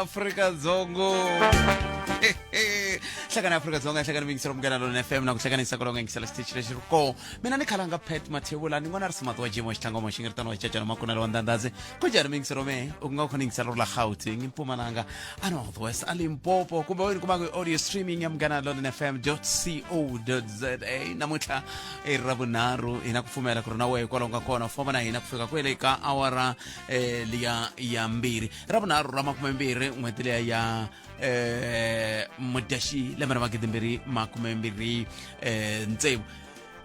Afrika-Dzongo. Hlekani Afrika-Dzonga, hlekani mingiselo Munghana Lonene FM na ku hlekanisa ku longa yingisela xitichi lexi ri kona. Mina ni khalanga Pat Mathebula ni n'wana ri simati wa Jimo Xitlangoma xingiritano wa Cacana Makunela wa Ndandhazi. Ku njhani mingiselo me? U nga khona yingisela ri la Gauteng, Mpumalanga, a North West, a Limpopo kumbe wena kumaka audio streaming ya Munghana Lonene FM .co.za. Namuntlha i Ravunharhu hi na ku pfumela ku ri na wehe kwalaho nga kona u famba na hina ku fika kwele ka awara liya ya mbirhi Ravunharhu ra makumembirhi n'hweti liya ya Mudyaxihi lembe ra magidimbirhi makumembirhi tsevu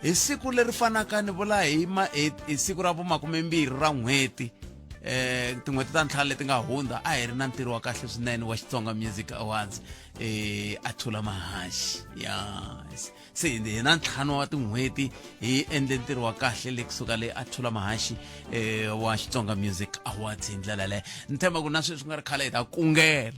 hi siku leri fanaka ni vula hi ma hi siku ra vumakumembirhi ra n'hweti tin'hweti ta ntlhanu leti nga hundza a hi ri na ntirho wa kahle swinene wa Xitsonga Music Awards a Thula Mahaxi ya se hi na ntlhanu wa tin'hweti hi endle ntirho wa kahle le kusuka le a Thula Mahaxi wa Xitsonga Music Awards hi ndlela leyo ni tshemba ku na sweswi ku nga ri khale hi ta kungela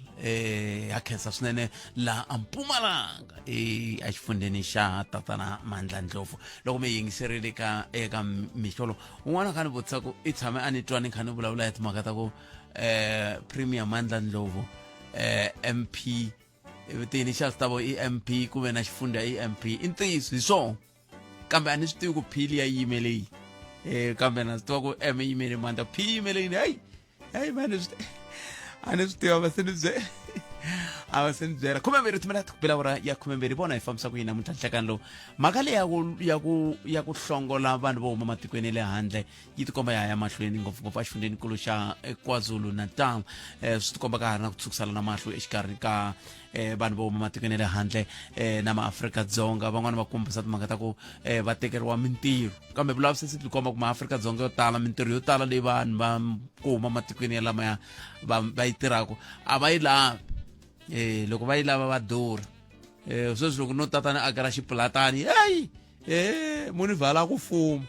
ha khensa swinene laha a Mpumalanga exifundzheni xa Tatana Mandla Ndlovu loko mi yingiserile ka eka mihlolo un'wana kha ni vutisa ku i tshame a ni twa ni kha ni vulavula hi timhaka ta ku Premier Mandla Ndlovu MP ti-initials ta vo i MP ku ve na xifundza i MP i ntiyiso hi swona kambe a ni swi tivi ku P liya yi yimele yini kambe na swi tiva ku M yi yimele Mandla P yi yimele yini hayi hayi mani swi a ni swi tiva va se ni bye a va se ni byela 12 timinete ku bela awara ya 12 vona hi fambisa ku yini namuntlha nhlekani lowu mhaka leyi ya ku ya ku ya ku hlongola vanhu vo huma matikweni ya le handle yi tikomba ya ya mahlweni ngopfungopfu exifundzhenikulu xa KwaZulu Natal swi tikomba ka ha ri na ku tshukisana na mahlo exikarhi ka vanhu vo huma matikweni ya le handle na maAfrika-Dzonga van'wani va kombisa timhaka ta ku va tekeriwa mintirho kambe vulavisisi byi komba ku maAfrika-Dzonga yo tala mintirho yo tala leyi vanhu va ku huma matikweni ya lamaya va va yi tirhaka a va yi lavi loko va yi lava va durha sweswi loko no tatana akela xipulatani heyi muni vhala ku fuma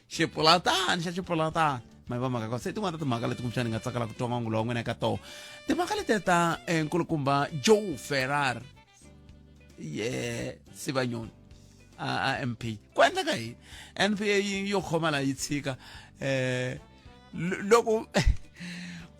xipulatani xa xipulatani ma va mhaka se tin'wana ta timhaka leti kumbexana ni nga tsakela ku twa n'wangulo wa n'wina eka toho timhaka leti ta nkulukumba Joe Ferrar ye Sibanyoni a MP ku endleka yini NPA yo khoma la yi tshika loko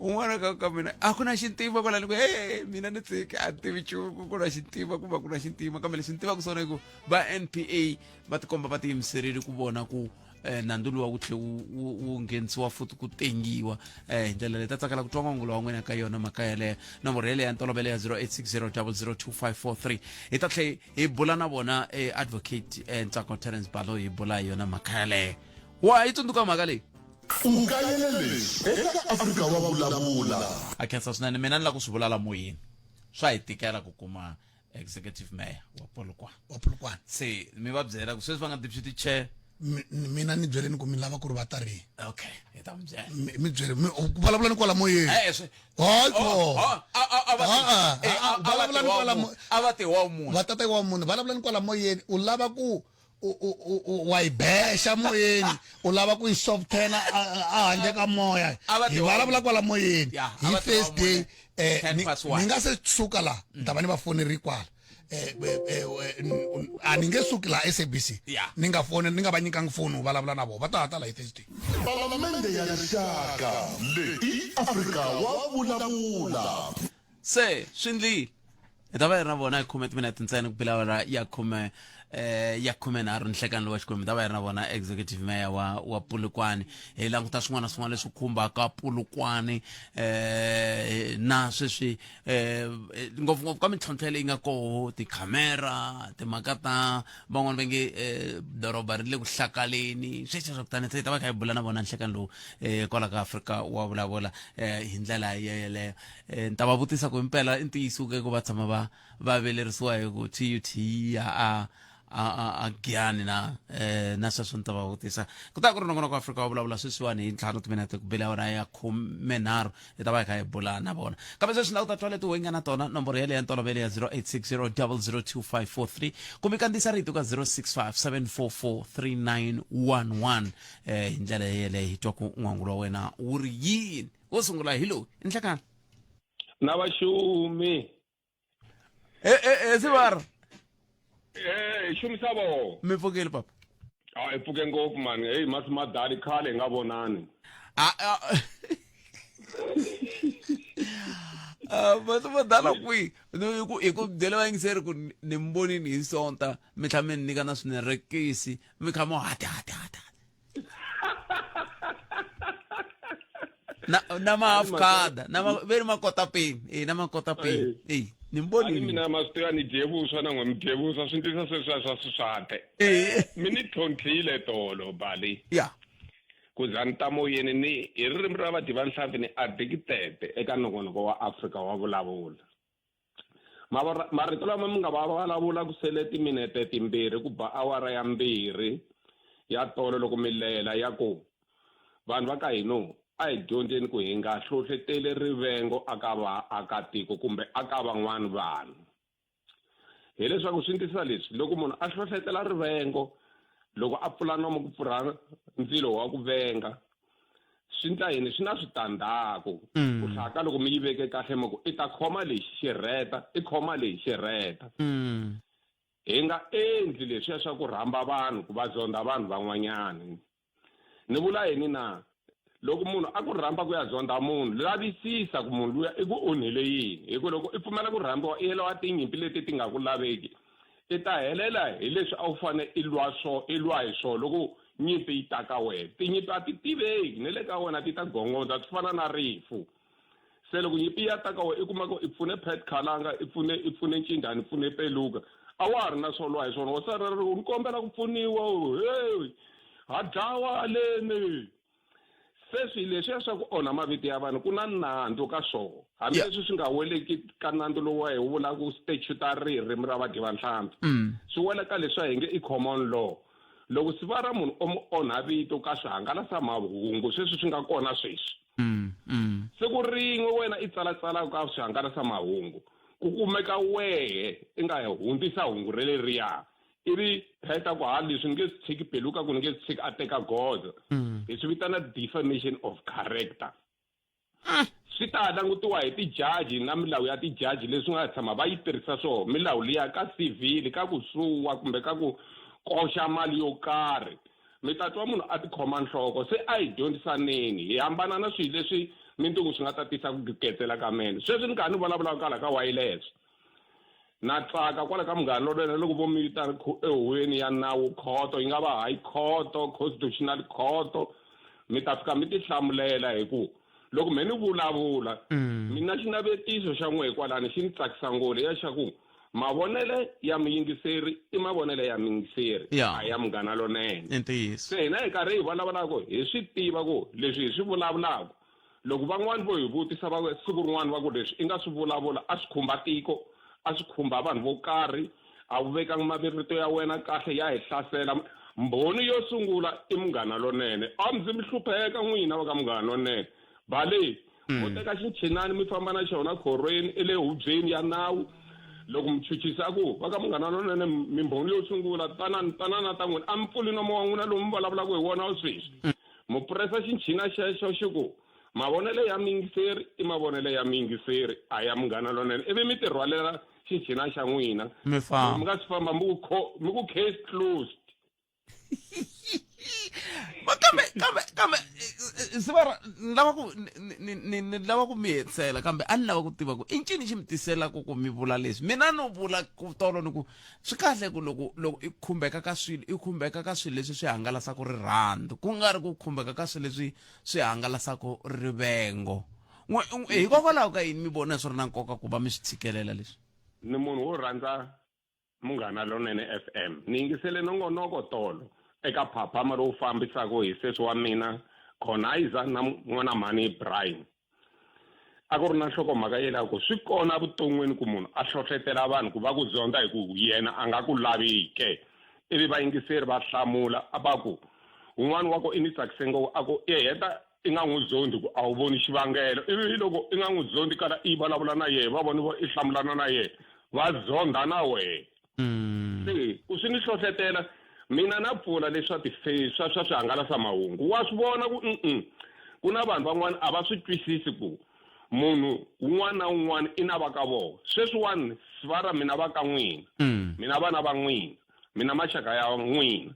un'wana ka ka mina a ku na xintima kwala ni ku he mina ni tshike a tivi nchumu ku na xintima kumbe ku na xintima kambe lexi ni tivaka swona i ku va NPA va tikomba va tiyimiserile ku vona ku nandzu luwa wu tlhe wu nghenisiwa futhi ku tengiwa hi ndlela leyi ta tsakela ku twa n'wangulo wa n'wina ka yona mhaka yeleyo nomboro yeleyo ya ntolovelo ya 0860 002543 hi ta tlhe hi bula na vona advocate Ntsako Terence Balo hi bula hi yona mhaka yeleyo wa yi tsundzuka mhaka leyi U kayele leswi eka Afrika wa Vulavula. A khensa swinene mina ni lava ku swi vula la moyeni swa hi tikela ku kuma executive mayor wa Polokwane wa Polokwane se mi va byela ku sweswi va nga deputy chair mina ni byeleni ku mi lava ku ri va ta rini okay hi ta mi byela mi byele mi u vulavula ni kwala moyeni eh swi hayi ko a va vulavula ni kwala a va ti wa munhu va tata wa munhu vulavula ni kwala moyeni u lava ku wa yi bexa moyeni u lava ku yi softena a handle ka moya hi vulavula kwala moyeni hi first day ni nga se suka la ni ta va ni va foneri kwala a ni nge suki laha SABC ni nga foni ni nga va nyikangi foni u vulavula na vona va ta hata la hi Thursday. Palamende ya Rixaka leyi i Afrika wa Vulavula. Se swi ndlile hi ta va hi ri na vona hi khume timinete ntsena ku bila awara ya khume ya 13 nhlekani lowa Xikwembu hi ta va hi ri na vona executive mayor wa wa Polokwane hi languta swin'wana na swin'wana leswi khumbaka Polokwane na sweswi ngopfungopfu ka mintlhontlho leyi nga koho tikhamera timhaka ta van'wana va nge doroba ri le ku hlakaleni sweswo swa kutani se hi ta va kha hi bula na vona nhlekani lowu kwala ka Afrika wa Vulavula hi ndlela yeleyo ni ta va vutisa ku himpela i ntiyiso ke ku va tshama va va velerisiwa hi ku TUT ya a a a a Giyani na na sweswo ni ta va vutisa ku ta ku ri nongonoko Afrika wa Vulavula sweswiwani hi ntlhanu timinete ku bela awara ya 13 hi ta va hi kha hi bula na vona kambe sweswi na ku ta twa leti we nga na tona nomboro yeleyo ya ntolovelo ya 0860 002543 kumbe kandziyisa rito ka 065 744 3911 hi ndlela yeleyo hi twa ku n'wangulo wa wena wu ri yini wo sungula hi lowu i nhlekani na vaxumi sivara hi xumisa voho mi pfukile papa a hi pfuke ngopfu mani heyi masi madali khale hi nga vonani. Ah, mahlo madala kwihi No, hi ku hi ku byela vayingiseri ku ni mi vonini hi sonta mi tlhela mi ni nyika na swinerekisi mi kha mo hati hati hati na na maafukada na ma ve ri makotapeni e na makotapeni e ni mi vonini mina ma swi tiva ni dye vuswa na n'we mi dye vuswa swi ndlisa sweswiya swa swiswate mi ni tlhontlhile tolo bali ya ku za ni ta moyeni ni hi ririmi ra vadyi va nhlampfi ni addicted eka nongonoko wa Afrika wa vulavula marito lama mi nga va vulavula ku sele timinete timbirhi ku ba awara ya mbirhi ya tolo loko mi lela ya ku vanhu va ka hino a hi dyondzeni ku hi nga hlohleteli rivengo aka vaakatiko kumbe aka van'wana vanhu hileswaku swi ndlisa leswi loko munhu a hlohletela rivengo loko a pfula nomo ku pfurha ndzilo wa ku venga swi ndla yini swi na switandzhaku mm. ku hlaya ka loko mi yi veke kahle mi ku i ta khoma lexi xi rheta i khoma lexi xi rheta mm. hi nga endli leswiya swa ku rhamba vanhu ku va zonda vanhu van'wanyana ni vula yini na loko munhu a ku rhamba ku ya zonda munhu lavisisa ku munhu luya i ku onhele yini hi ku loko i pfumela ku rhambiwa i yela wa tinyimpi leti ti nga ku laveki i ta helela hi leswi a wu fane i lwa swo i lwa hi swona loko nyimpi yi ta ka wena tinyimpi a ti tiveki ne le ka wena ti ta gongondza swi fana na rifu se loko nyimpi ya ta ka wena i kuma ku i pfune Pat Khalanga i pfune i pfune Ncindani i pfune Peluka a wa ha ri na swo lwa hi swona wa sala ri ni kombela ku pfuniwa hey ha dlawa haleni se swilo leswiya swa ku onha mavito ya vanhu ku na nandzu ka swona hambileswi swi nga weleki ka nandzu lowu wa hi wu vulaka statutory ririmi ra vadyi va nhlampfi mm. swi wela ka leswi hi nge i common law loko siva ra munhu o mu onha vito ka swihangalasamahungu sweswi swi nga kona sweswi mm, mm. siku rin'we wena i tsalatsalaka ka swihangalasamahungu ku kumeka wehe i nga hundzisa hungu releriya ivi pheta ku ha leswi ni nge swi tshiki peluka ku ni nge swi tshiki a teka goza mm. hi swi vitana defamation of character ah. swi ta langutiwa hi tijaji na milawu ya tijaji leswi nga tshama va yi tirhisa swona milawu liya ka civil ka ku suwa kumbe ka ku koxa mali yo karhi mi ta twa munhu a tikhoma nhloko se a hi dyondzisaneni hi hambana na swilo leswi mintungu swi nga ta tisa ku getsela ka mene sweswi ni karhi ni vulavulaka kwala ka wireless na tsaka kwala ka munghana lonene loko vo mi vitana ehuweni ya nawu khoto yi nga va high court constitutional court mi ta fika mi tihlamulela hi ku loko me ni vulavula mm. mina xinavetiso xa n'we hikwalani xi ni tsakisa ngopfu leya xa ku mavonele ya muyingiseri i mavonele ya muyingiseri a ya munghana lonene se hina hi karhi hi vulavulaka hi swi tiva ku leswi hi swi vulavulaka loko van'wani vo hi vutisa va siku rin'wana va ku leswi i nga swi vulavula a swi khumba tiko a swi khumba vanhu vo karhi a wu vekanga marito ya wena kahle ya hi hlasela mbhoni yo sungula i munghana lonene a ndzi mi hlupheka n'wina va ka munghana lonene bale mm. mo teka xinchinani mi famba na xona khorweni i le hubyeni ya nawu loko muchuchisi a ku va ka munghana lonene mimbhoni yo sungula tanani tanana ta n'wina a mi pfuli nomo wa n'wina lomu mi vulavulaka hi wona wa sweswi mm. Mupuresa xinchina xexo xi ku, Mavonelo ya muyingiseri i mavonelo ya muyingiseri, a ya munghana lonene. Ivi mi tirhwalela xinchina xa n'wina. Mi famba. Mi nga si famba mi ku mi ku case closed. kambe kambe kambe sivara ni lava ku ni ni ni lava ku mi hetisela kambe a ni lava ku tiva ku i ncini xi mi tiselaka ku mi vula leswi mina no vula ku tolo ni ku Swi kahle ku loko loko i khumbeka ka swilo i khumbeka ka swilo leswi swi hangalasaka rirhandzu ku nga ri ku khumbeka ka swilo leswi swi hangalasaka rivengo. Hikokwalaho ka yini mi vona swi ri na nkoka ku va mi swi tshikelela leswi? Ni munhu wo rhandza Munghana Lonene FM. Ni yingisele nongonoko tolo eka Phaphama lowu fambisaka hi sesi wa mina Conaiza na n'wana mhani Brian. A ku ri na nhlokomhaka ye la ku swi kona evuton'wini ku munhu a hlohletela vanhu ku va ku zonda hi ku yena a nga ku lavi ke ivi vayingiseri va hlamula a va ku un'wana wa ko i ni tsakise ngopfu a ku i heta i nga n'wi zondi ku a wu voni xivangelo ivi loko i nga n'wi zondi kala i vulavula na yehe va voni i hlamulana na yehe va zonda na wehe mm. se ku swi ni hlohletela mina na pfula leswa ti swa swa swihangalasamahungu wa swi vona ku mm ku na vanhu van'wana a va swi twisisi ku munhu un'wana na un'wana i na va ka vona sweswiwani sivara mina va ka n'wina mm. mina vana va n'wina mina maxaka ya n'wina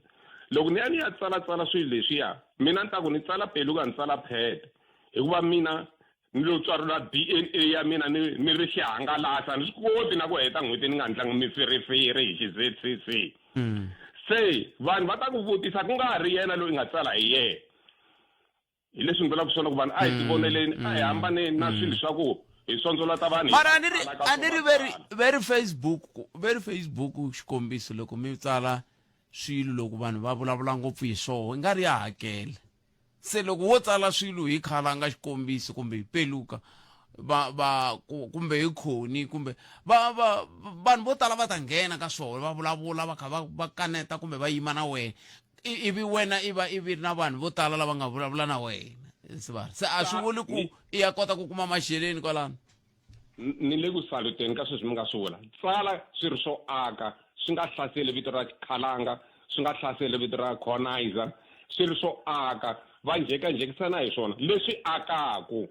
loko ni ya ni ya tsalatsala swilo leswiya mina ni ta ku ni tsala peluka ni tsala phete hikuva mina Ni lo tswarula DNA ya mina ni ni ri xihangalasa ni swi koti na ku heta n'hweti ni nga ndlangi mifirifiri hi xi-ZCC. Se vanhu va ta ku vutisa ku nga ha ri yena loyi nga tsala hi yena. Hi leswi ni vulaka swona ku vanhu a hi tivoneleni a hi hambaneni na swilo swa ku hi sondzolata vanhu hi Mara a ni ri tsala ka a ni ri swo ve ri va tsala. ve ri Facebook ve ri Facebook xikombiso loko mi tsala swilo loko vanhu va vulavula ngopfu hi swoho i nga ri ya hakela. Se loko wo tsala swilo hi khalanga xikombiso kumbe hi peluka va va kumbe hi khoni kumbe va va vanhu vo tala va ta nghena ka swona va vulavula va kha va va kaneta kumbe va yima na wena ivi wena i va i vi na vanhu vo tala lava nga vulavula na wena se a swi vuli ku i ya kota ku kuma maxeleni kwalano. Ni le ku saluteni ka sweswi mi nga swi vula. Tsala swi ri swo aka, swi nga hlaseli vito ra Khalanga, swi nga hlaseli vito ra Conizer, swi ri swo aka. Va njhekanjhekisana hi swona leswi akaku.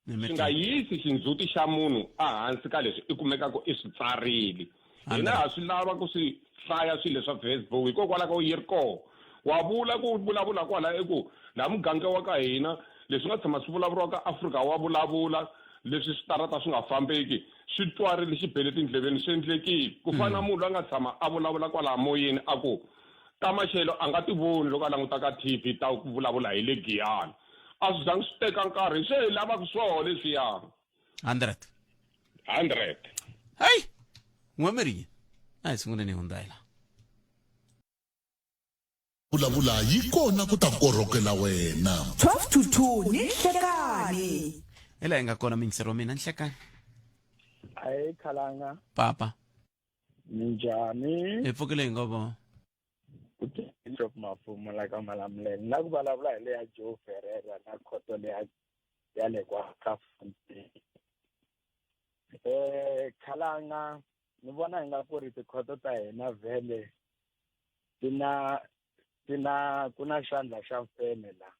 Swi nga yisi xindzhuti xa munhu ehansi ka leswi i kumekaka i swi tsarile. Hina ha swi lava ku swi hlaya swilo leswa Facebook hikokwalaho ka yi ri kona. Wa vula ku vulavula kwala i ku laha muganga wa ka hina leswi nga tshama swi vulavuriwa ka Afrika wa vulavula leswi switarata swi nga fambeki swi twarile xi bele tindleveni swi endlekile ku fana na munhu loyi a nga tshama a vulavula kwalaha moyeni a ku ta maxelo a nga ti voni loko a languta ka T_V ta ku vulavula hi le Giyani a swi zangi swi teka nkarhi se hi lavaka swoho leswiya. 100 100 Hey! N'we mi ri yini? A hi sunguleni hi hundza hi laha. Vulavula yi kona ku ta korhokela wena. 12 to 2 ni nhlekani. Hi laha hi nga kona muyingiseri wa mina nhlekani. Ahee Khalanga. Papa. Minjhani? Hi pfukile hi ngo vo. Ku Bishop Mafumo la ka Malamulele. Ni la ku vulavula hi le ya Joe Ferreira na khoto leya ya le kwa ka Fontein. Khalanga ni vona ingaku ri tikhoto ta hina vhele ti na ti na ku na xandla xa mfeme la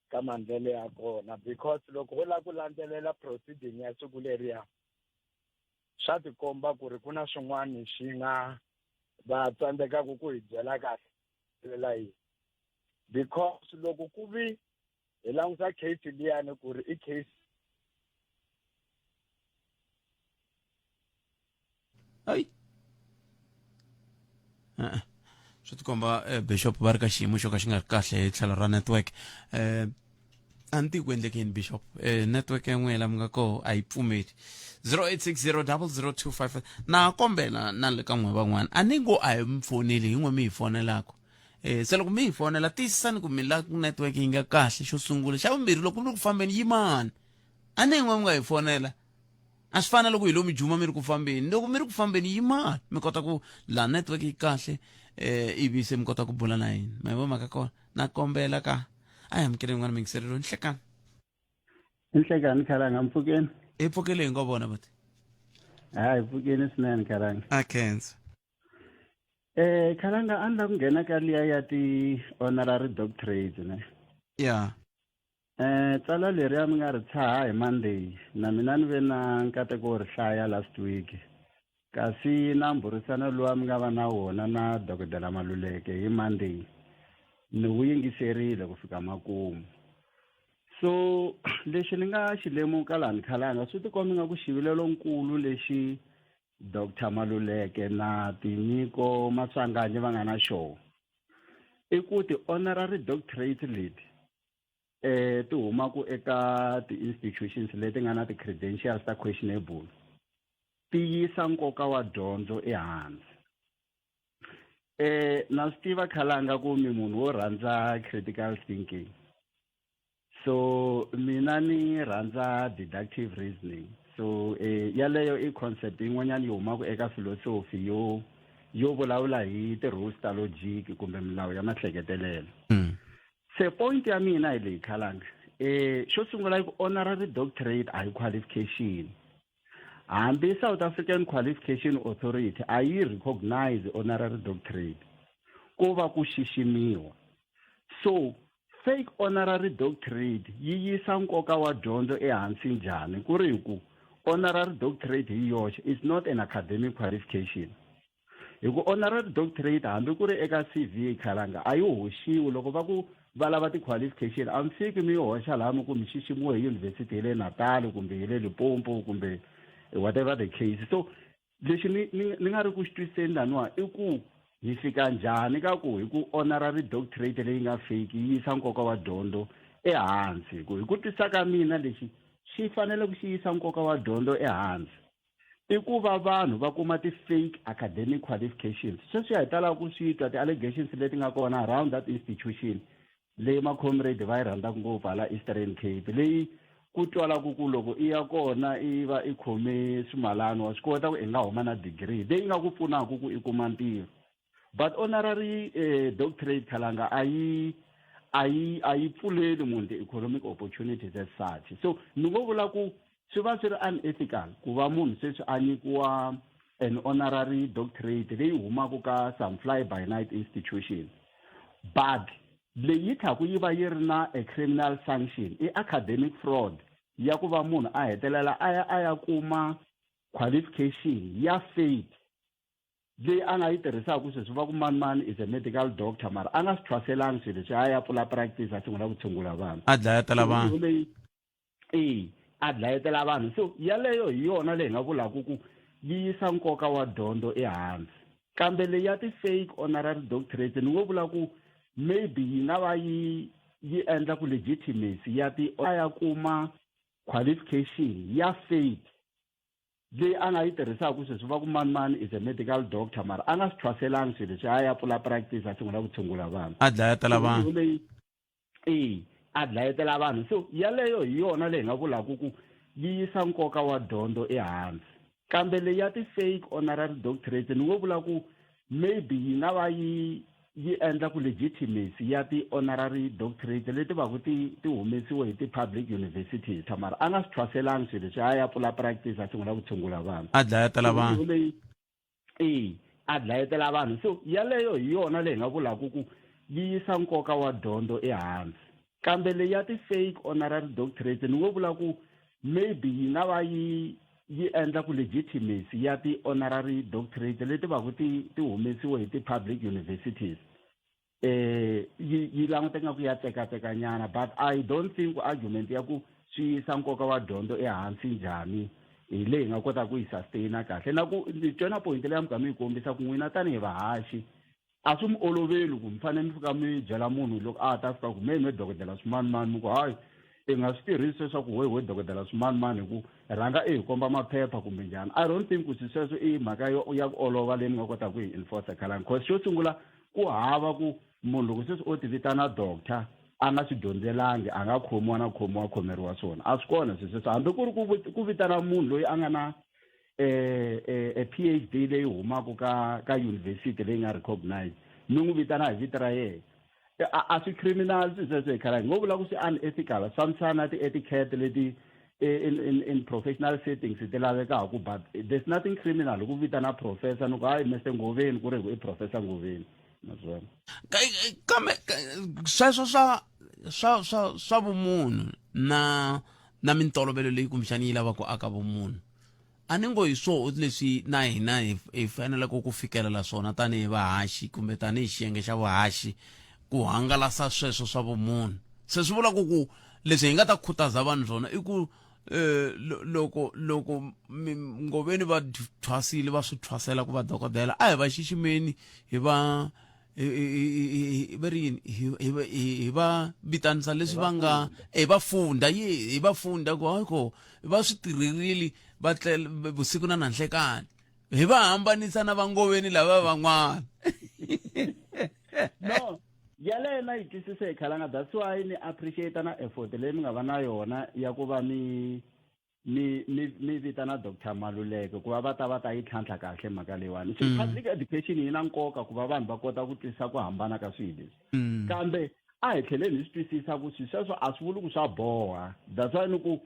ka maendlelo ya kona because loko ho lava ku landzelela proceeding ya siku leriya swa tikomba ku ri ku na swin'wana xi nga va tsandzekaka ku hi byela kahle la yini because loko ku vi hi languta case liyani ku ri i case Ayi. E-e. Swi tikomba eh, Bishop va ri ka xiyimo xo ka xi nga ri kahle hi tlhelo ra network. Eh a ni tivi ku endleke yini Bishop. Eh network ya n'wina la mi nga koho a yi pfumeli. 08600025 na kombela na le ka n'we van'wana a ni ngo a hi mi foneli hi n'we mi hi fonelaka. Eh se loko mi hi fonela tiyisisani ku mi la network yi nga kahle xo sungula xa vumbirhi loko mi ri ku fambeni yimani a ni n'we mi nga hi fonela a swi fani na loko hi lo mi juma mi ri ku fambeni loko mi ri ku fambeni yimani mi kota ku la network yi kahle eh ivi se mi kota ku bula na hina ma yi vo mhaka kona na kombela ka a hi amukele yin'wana miyingiselelo nhlekani Nhlekani khalanga mpfukeni hi pfukile hi ngo vona buti hayi pfukeni swinene khalanga a khensa Eh khalanga a ni la ku nghena ka liya ya ti honorary doctorate ne ya Eh tsalwa leriya mi nga ri tshaha hi Monday na mina ni ve na nkateko wo ri hlaya last week kasi na mbhurisano luwa mi nga va na wona na dokodela Maluleke hi Monday ni wu yingiserile ku fika makumu so lexi ni nga xi lemuka laha ni khalanga swi tikomba nga ku xivilelonkulu lexi Doctor Maluleke na Tinyiko Maswanganyi va nga na xoho i ku ti-honorary doctorate leti eh ti humaka eka ti-institutions leti nga na ti-credentials ta questionable ti yisa nkoka wa dyondzo ehansi eh na swi tiva khalanga ku mi munhu wo rhandza critical thinking so mina ni rhandza deductive reasoning so eh, yaleyo i concept yin'wanyana yi humaka eka philosophy yo yo vulavula hi ti-rules ta logic kumbe milawu ya mahleketelelo mm. Se point ya mina hi leyi khalanga eh xo sungula i ku honorary doctorate a hi qualification hambi South African Qualification Authority a yi recognize honorary doctorate ko va ku xiximiwa so fake honorary doctorate yi yisa nkoka wa dyondzo ehansi njhani ku ri hi ku honorary doctorate hi yoxe is not an academic qualification hi ku honorary doctorate hambi ku ri eka CV khalanga a yi hoxiwi loko va ku Va lava ti-qualification, a mi fiki mi yi hoxa laha mi ku mi xiximiwe hi yunivhesiti ya le Natal kumbe hi le Limpopo kumbe whatever the case. So lexi ni ni ni nga ri ku xi twisiseni laniwa i ku hi fika njhani ka ku hi ku honorary doctorate leyi nga fake yi yisa nkoka wa dyondzo ehansi, hi ku hi ku twisisa ka mina lexi xi fanele ku xi yisa nkoka wa dyondzo ehansi i ku va vanhu va kuma ti-fake academic qualifications. Sweswi hi talaka ku swi twa ti-allegations leti nga kona around that institution leyi ma-comrade va yi rhandzaka ngopfu hala Eastern Cape, leyi ku twalaku ku loko i ya kona i va i khome swimalani, wa swi kota ku i nga huma na degree leyi nga ku pfunaka ku i kuma ntirho. But honorary doctorate, Khalanga, a yi pfuleli munhu ti-economic opportunities as such. So ni ngo vula ku swi va swi ri unethical ku va munhu sweswi a nyikiwa an honorary doctorate leyi humaka ka some fly by night institution, but leyi yi tlhaku yi va yi ri na a criminal sanction, i academic fraud ya ku va munhu a hetelela a ya a ya kuma qualification ya fake leyi a nga yi tirhisaka sweswi va ku mani mani is a medical doctor, mara a nga swi thwaselangi swilo leswi, a ya pfula practice, a sungula ku tshungula vanhu. A dlayetela vanhu. Leyi e a dlayetela vanhu. So yaleyo hi yona leyi hi nga vulaka ku yi yisa nkoka wa dyondzo ehansi. Kambe leyi ya ti-fake honorary doctorate, ni ngo vula ku maybe yi nga va yi yi endla ku legitimacy ya ti a ya kuma qualification ya fake leyi a nga yi tirhisaka sweswi va ku mani mani is a medical doctor, mara a nga swi thwaselangi swilo leswi, a ya pfula practice, a sungula ku tshungula vanhu. A dlayetela vanhu. Leyi e a dlayetela vanhu. So yaleyo hi yona leyi hi nga vulaka ku yi yisa nkoka wa dyondzo ehansi. Kambe leyi ya ti-fake honorary doctorate, ni ngo vula ku maybe yi nga va yi yi endla ku legitimacy ya ti-honorary doctorate leti va ku ti ti humesiwe hi ti-public universities, mara a nga swi thwaselangi swilo leswi, a ya pfula practice, a sungula ku tshungula vanhu. A dlayetela vanhu. Leyi e a dlayetela vanhu. So yaleyo hi yona leyi hi nga vulaka ku yi yisa nkoka wa dyondzo ehansi. Kambe leyi ya ti-fake honorary doctorate, ni ngo vula ku maybe yi nga va yi yi endla ku legitimacy ya ti-honorary doctorate leti va ku ti ti humesiwe hi ti-public universities yi yi languteka nga ku ya tsekatsekanyana. But I don't think argument ya ku swi yisa nkoka wa dyondzo ehansi njhani hi leyi hi nga kotaka ku yi sustaina kahle. Na ku ni twe na point leyi mi kha mi yi kombisa ku n'wina tanihi vahaxi a swi mi oloveli ku mi fanele mi fika mi byela munhu loko a ta fika ku me me dokodela swimanimani, mi ku hayi, i nga swi tirhisi leswaku we we dokodela swimanimani hi ku rhanga i hi komba maphepha kumbe njhani. I don't think ku swi sweswo i mhaka yo ya ku olova leyi mi nga kotaka ku yi enforce, Khalanga, cause xo sungula ku hava ku munhu loko sweswi o ti vitana doctor a nga swi dyondzelangi a nga khomiwa na khomiwa khomeriwa swona, a swi kona swi sweswo. Hambi ku ri ku vitana munhu loyi a nga na PhD leyi humaka ka ka university leyi nga recognized, mi n'wi vitana hi vito ra yena, a swi criminal swi sweswo hi khala. Ngo vula ku swi unethical, swi fambisana na ti-etiquette leti in professional settings ti lavekaka, but there's nothing criminal ku vitana professor ni ku hayi Mr Ngoveni, ku ri hi ku i Professor Ngoveni naswona. Kambe sweswo swa vumunhu na mintolovelo leyi kumbexani yi lava ku aka vumunhu, a ni ngo hi swoho leswi na hina hi faneleke ku fikelela swona tanihi vahaxi kumbe tanihi xiyenge xa vuhaxi ku hangalasa sweswo swa vumunhu. Se swi vula ku ku leswi hi nga ta khutaza vanhu swona i ku loko Ngoveni va thwasile, va swi thwasela ku va dokodela, a hi va xiximeni, hi va va ri yini, hi va vitanisa leswi va nga hi va funda ye hi va funda ku hayi ko va swi tirherile, va tlela vusiku na nanhlekani, hi va hambanisa na vangoveni lava van'wana. No, yaleyo na yi twisisa hi Khalanga. That's why ni appreciate na effort leyi mi nga va na yona ya ku va mi vitana Dr Maluleke ku va va ta va ta yi tlhantlha kahle mhaka leyiwani. So public education yi na nkoka ku va vanhu va kota ku twisisa ku hambana ka swilo leswi. Kambe a hi tlheleni hi swi twisisa ku swilo sweswo a swi vuli ku swa boha. That's why ni ku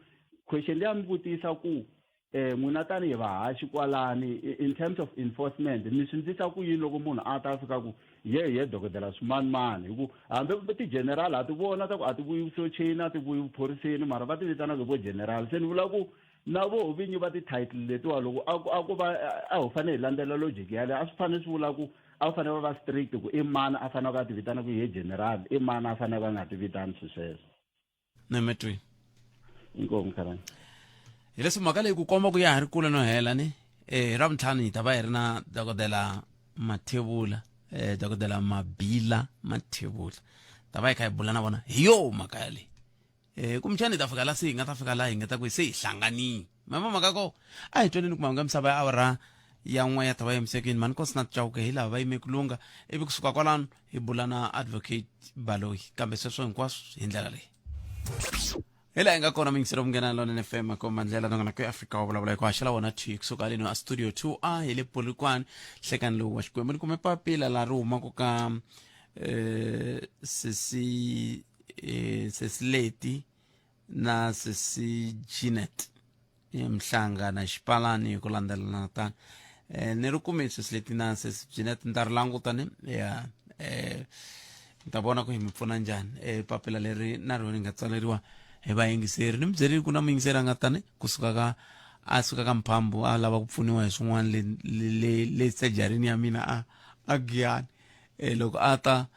question leyi a mi vutisa ku n'wina tanihi vahaxi kwalani, in terms of enforcement, mi swi ndlisa ku yini loko munhu a ta fika ku ye ye dokodela swimanimani, hi ku hambi ti-general ha ti vona ta ku a ti vuyi vusocheni, a ti vuyi vuphoriseni, mara va ti vitanaka vo general. Se ni vula ku na voho vinyi va ti-title letiwa, loko a ku va a ho fanele hi landzela logic yaleyo, a swi fanele swi vula ku A wu fanele va va strict ku i mani a faneleke a ti vitana ku ye general, i mani a faneleke a nga ti vitani swilo sweswo. Nemetweni. Inkomu khalani. Hi leswi mhaka leyi ku komba ku ya ha ri kule no hela ni eh hi Ravuntlhanu hi ta va hi ri na dokodela Mathebula, eh dokodela Mabila Mathebula, ta va hi kha hi bula na vona hi yo mhaka yaleyi. Eh kumbexana hi ta fika la se hi nga ta fika laha hi nga ta ku se hi hlanganile mama mhaka ko a hi twaneni ku mahungu ya misava ya awara ya n'we ya ta va yimisekini mhani Nkosinathi Chauke hi lava va yime ku lunga, ivi kusuka kwalano hi bula na Advocate Baloyi, kambe sweswo hinkwaswo hi ndlela leyi hi laha hi nga kona. Muyingiseri Munghana Lonene FM, makomba ndlela nongonoko ya Afrika wa vulavula hi ku haxela wona thwi kusuka leno a studio 2 a hi le Polokwane. Hlekani lowu wa Xikwembu ni kume papila la ri humaka ka sesi Sesileti na sesi Jeanette Mhlanga na Xipalani hi ku landzelelana tani. Ni ri kume Sesileti na sesi Jeanette, ni ta ri languta ni ya ni ta vona ku hi mi pfuna njhani. Papila leri na rona ni nga tsaleriwa hi vayingiseri, ni mi byerile ku na muyingiseri a nga tani kusuka ka a suka ka Mphambu a lava ku pfuniwa hi swin'wana le le le sejarini ya mina a a Giyani. Loko a ta,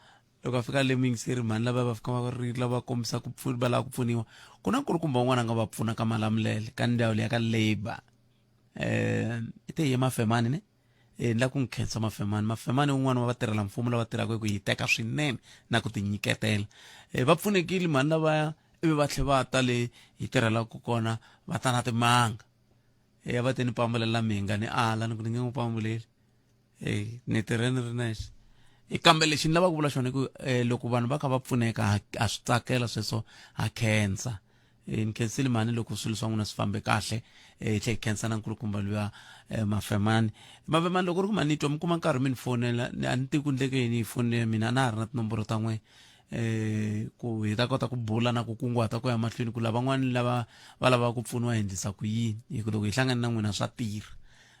loko a fika le, muyingiseri, mhani lava va fika va rila va kombisa ku va lava ku pfuniwa. Ku na nkulukumba un'wana a nga va pfuna ka Malamulele ka ndhawu leya ka labor, i te ye Mafemani ne ni la ku n'wi khensa Mafemani. Mafemani un'wana wa vatirhela mfumo lava tirhaka hi ku hiteka swinene na ku tinyiketela. Va pfunekile mhani lavaya, ivi va tlhe va ta le hi tirhelaka kona va ta na timanga. Va te ni pambulela minga, ni ala ni ku ni nge n'wi pambuleli, ni tirhe ni ri nexe. Kambe lexi ni lavaka ku vula xona i ku loko vanhu va kha va pfuneka ha swi tsakela sweswo, ha khensa. Ni khensile mhani loko swilo swa n'wina swi fambe kahle. Hi tlhe hi khensa na nkulukumba luya Mafemani. Mafemani, loko ri ku mani twa mi kuma nkarhi mi ni fonela, a ni tivi ku ndleke yini hi fonele ya mina, a na ha ri na tinomboro ta n'we, ku hi ta kota ku bula na ku kunguhata ku ya mahlweni ku lavan'wani lava va lavaka ku pfuniwa hi endlisa ku yini, hi ku loko hi hlangane na n'wina swa tirha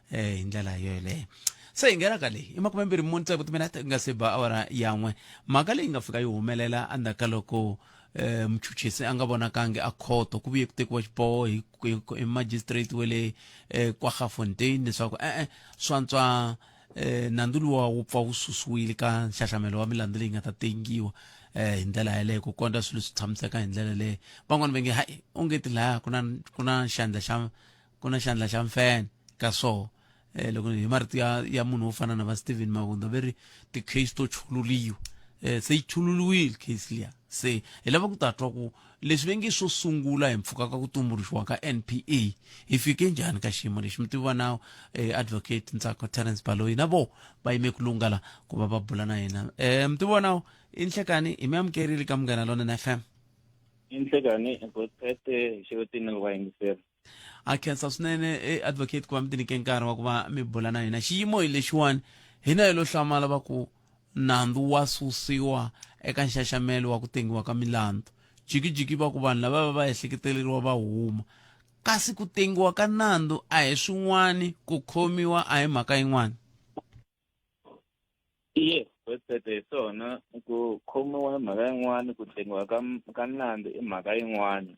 hi ndlela yoyeleyo. Se hi nghena ka leyi i 24 tsevu timinete ku nga se ba awara ya n'we. Mhaka leyi nga fika yi humelela endzhaku ka loko muchuchisi a nga vonakangi a khoto, ku vuye ku tekiwa xiboho hi, hi, hi magistrate wa le Kwaggafontein leswaku e-e swantswa nandzu luwa wu pfa wu susiwile ka nxaxamelo wa milandzu leyi nga ta tengiwa hi ndlela yaleyo ku kondza swilo swi tshamiseka hi ndlela leyo. Van'wani va nge hayi, onge ti laya ku na ku na xandla xa ku na xandla xa mfene ka swoho. Loko hi marito ya ya munhu wo fana na va Steven Mabunda ve ri ti-case to chululiwa, se yi chululiwile case liya. Se hi lava ku ta twa ku leswi ve nge swo sungula hi mpfhuka ka ku tumbuluxiwa ka NPA hi fike njhani ka xiyimo lexi. Mutivi wa nawu Advocate Ntsako Terence Baloyi na vo va yime ku lunga la ku va va bula na hina. Mutivi wa nawu, i nhlekani, hi mi amukerile ka Munghana Lonene FM. I nhlekani Godfrey, hi xivutini ni vayingiseri. A khensa swinene advocate ku va mi tinyike nkarhi wa ku va mi bula na hina. Xiyimo hi lexiwani, hina hi lo hlamala va ku nandzu wa susiwa eka nxaxamelo wa ku tengiwa ka milandzu, jikijiki va ku vanhu lava va va ehleketeleriwa va huma, kasi ku tengiwa ka nandzu a hi swin'wani, ku khomiwa a hi mhaka yin'wana. Iye, website hi swona, ku khomiwa i mhaka yin'wana, ku tengiwa ka ka nandzu i mhaka yin'wana.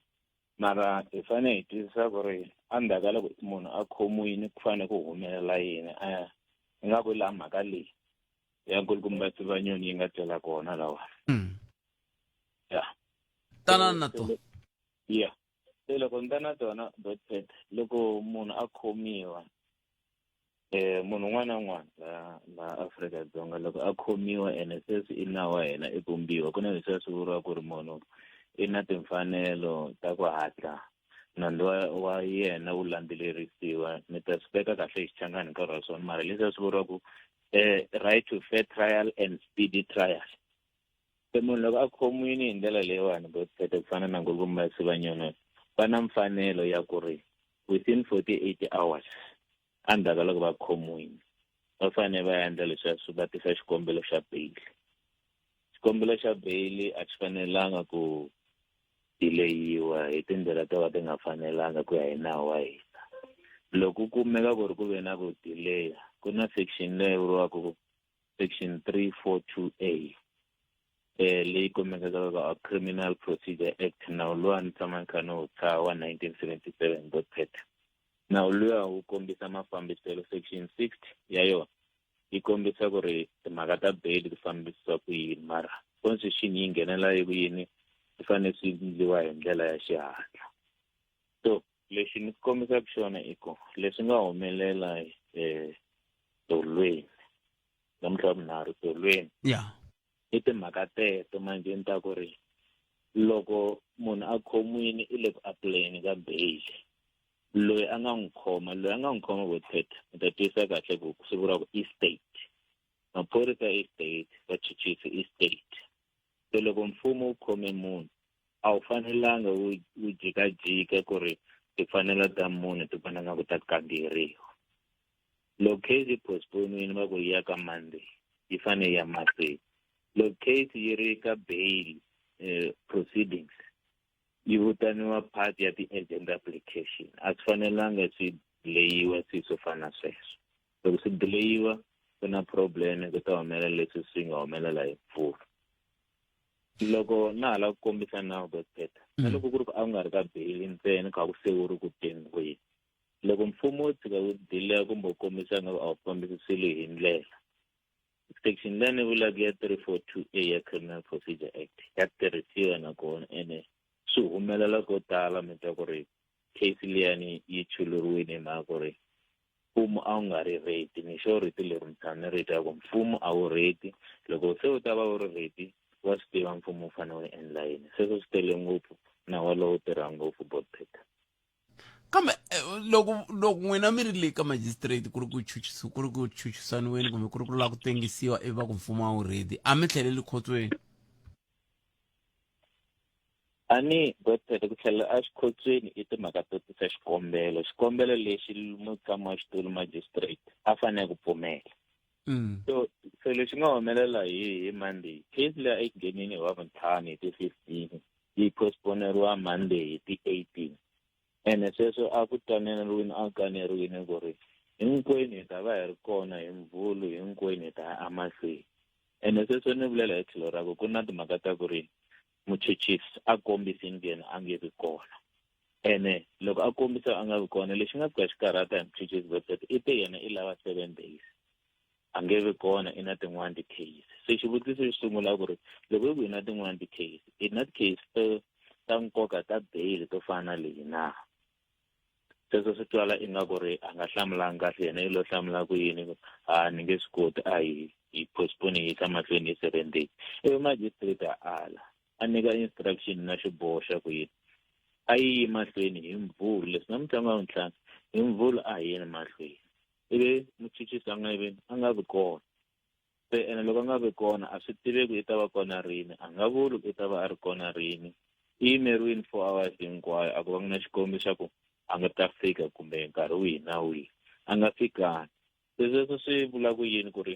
Mara hi fanele hi twisisa ku ri endzhaku ka loko munhu a khomiwile ku fanele ku humelela yini. Ingaku laha mhaka leyi ya nkulukumba Sibanyoni yi nga twela kona lawa. Ya. Tana na to. Ya. Se loko ni ta na tona Godfred, loko munhu a khomiwa, munhu un'wana na un'wana la la Afrika-Dzonga loko a khomiwa ene sweswi i nawu wa hina i vumbiwa, ku na leswiya swi vuriwa ku ri munhu i na timfanelo ta ku hatla nandzu wa wa yena wu landzelerisiwa. Ni ta swi veka kahle hi Xichangani nkarhi wa swona, mara leswiya swi vuriwa ku right to fair trial and speedy trial. Se munhu loko a khomiwile hi ndlela leyiwani Godfred, ku fana na Nkulukumba Sibanyoni, va na mfanelo ya ku ri within 48 hours endzhaku ka loko va khomiwile va fanele va endla leswiya swi va tisa xikombelo xa bail. Xikombelo xa bail a xi fanelanga ku dileyiwa hi tindlela to ka ti nga fanelanga ku ya hi nawu wa hina. Loko ku kumeka ku ri ku ve na ku dileya, ku na section leyi vuriwaka ku section 342A leyi kumekaka ka Criminal Procedure Act, nawu luwa ni tshama ni kha ni wu tshaha wa 1977 Godfred. Nawu luya wu kombisa mafambiselo, section 60 ya yona. yi kombisa ku ri timhaka ta bail ti fambisiwa ku yini mara constitution yi nghenela hi ku yini swi fanele swi endliwa hi ndlela ya xihatla so lexi ni kombisaka xona i ku leswi nga humelela um tolweni namuntlha wa vunharhu tolweni ya i timhaka teto manjhe ni ta ku ri loko munhu a khomiwile i le ku apulayeni ka bail loyi a nga n'wi khoma loyi a nga n'wi khoma vo thetha mi ta twisisa kahle ku swi vuriwa ku i state maphorisa i state vachuchisi i state se loko mfumo wu khome munhu a wu fanelanga wu wu jikajika ku ri timfanelo ta munhu ti vona nga ku ta kamberiwa loko case yi postpone-wini va ku yi ya ka Monday yi fanele yi ya mahlweni loko case yi ri ka bail eh, proceedings yi vitaniwa part ya ti-agent application a swi fanelanga swi dileyiwa swilo swo fana na sweswo loko swi dileyiwa ku na problem ku ta humelela leswi swi nga humelela hi mpfula loko na ha lava ku kombisa nawu Godfrey na loko ku ri ku a ku nga ri ka bail ntsena kha ku se wu ri ku tengiweni loko mfumo wo tshika wu dileya kumbe wu kombisa nga ku a wu fambisi swilo hi ndlela section leyi ni vulaka ya 342 a ya criminal procedure act ya tirhisiwa nakona ene swi humelela ko tala mi twa ku ri case liyani yi chuluriwile hi mhaka ku ri mfumo a wu nga ri ready ni xo rito leri mi tshama ni ri twa ku mfumo a wu ready loko se wu ta va wu ri ready wa swi tiva mfumo wu fanele wu endla yini sweswo swi tele ngopfu na wolowo tirha ngopfu bot peter kambe eh, loko loko n'wina mi ri le ka magistrate ku ri ku chuchisa ku ri ku chuchisaniweni kumbe ku ri ku lava ku tengisiwa ivi va ku mfumo a wu ready a mi tlheleli khotsweni a ni godfred ku tlhelela exikhotsweni i timhaka to tisa xikombelo xikombelo lexi mutshami wa xitulu magistrate a fanele ku pfumela mm. so so lexi nga humelela hi hi monday case leyi a yi nghenini hi wavuntlhanu hi ti-15 yi postponeriwa monday hi ti-18 ene sweswo a ku twananeriwini a kaneriwini ku ri hinkwenu hi ta va hi ri kona hi mvhulu hinkwenu hi ta ya emahlweni ene sweswo ni vulela hi tlhelo ra ku ku na timhaka ta ku ri muchuchisi a kombisini ku yena a nge vi kona ene loko a kombisa a nga vi kona lexi nga fika xi karhata hi muchuchisi Godfred i te yena i lava seven days a nge vi kona i na tin'wana ti-case se xivutiso xo sungula ku ri loko i ku i na tin'wana ti-case i na ti-case to ta nkoka ta bail to fana na leyi na sweswo swi twala ingaku ri a nga hlamulanga kahle yena i lo hlamula ku yini ku a ni nge swi koti a hi hi postpone hi yisa mahlweni hi seven days ivi magistrate a ala a nyika instruction na xiboho xa ku yini a yi yi mahlweni hi mvhulu leswi namuntlha nga vuntlhanu hi mvhulu a hi yeni mahlweni ivi muchuchisi a nga yiveni a nga vi kona se ene loko a nga vi kona a swi tiveki i ta va kona rini a nga vuli ku i ta va a ri kona rini i yimeriwini four hours hinkwayo a ku va na xikombiso xa ku a nga ta fika kumbe nkarhi wihi na wihi a nga fikanga se sweswo swi vula ku yini ku ri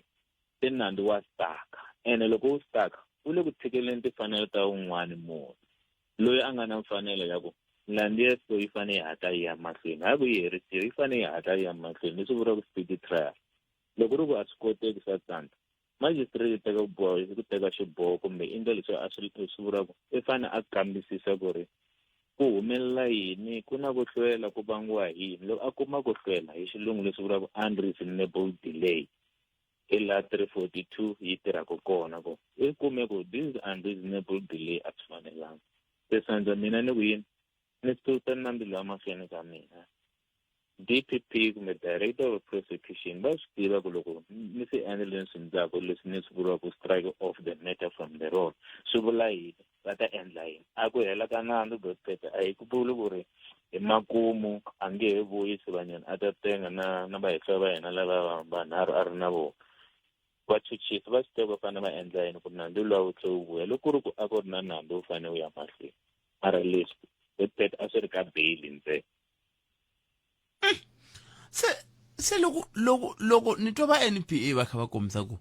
se nandzu wa staka ene loko wu staka wu le ku tshikeleni timfanelo ta un'wana munhu loyi a nga na mfanelo ya ku milandzu ya so yi fanele yi hatla yi ya mahlweni hayi ku yi herisiwa yi fanele yi hatla yi ya mahlweni leswi vuriwaka speedy trial loko ri ku a swi koteki swa tsandza magistrate yi teka ku boha ku teka xiboho kumbe i endla leswi a swi swi vulaka i fanele a kambisisa ku ri ku humelela yini ku na ku hlwela ku vangiwa hi yini loko a kuma ku hlwela hi xilungu leswi vulaka unreasonable delay hi laha 342 yi tirhaka kona ku i kume ku this is unreasonable delay a swi fanelanga se sandza mina ni ku yini ni susa nandzu lowa mahlweni ka mina DPP kumbe Director of Prosecution va swi tiva ku loko ni swi endla leswi swi endlaka leswi ni swi vuriwaka strike off the matter from the roll swi vula yini va ta endla yini a ku hela ka nandzu Godfred a hi ku vuli ku ri hi makumu a nge he vuyi Sibanyoni a ta tenga na na vahehliwa va yena lava vanharhu a ri na vona vachuchisi va swi tiva va fanele va endla yini ku nandzu luwa wu tlhe wu vuya loko ku ri ku a ku ri na nandzu wu fanele wu ya mahlweni mara leswi Godfred a swi ri ka bail ntsena se se loko loko loko ni twa va NPA va kha va kombisa ku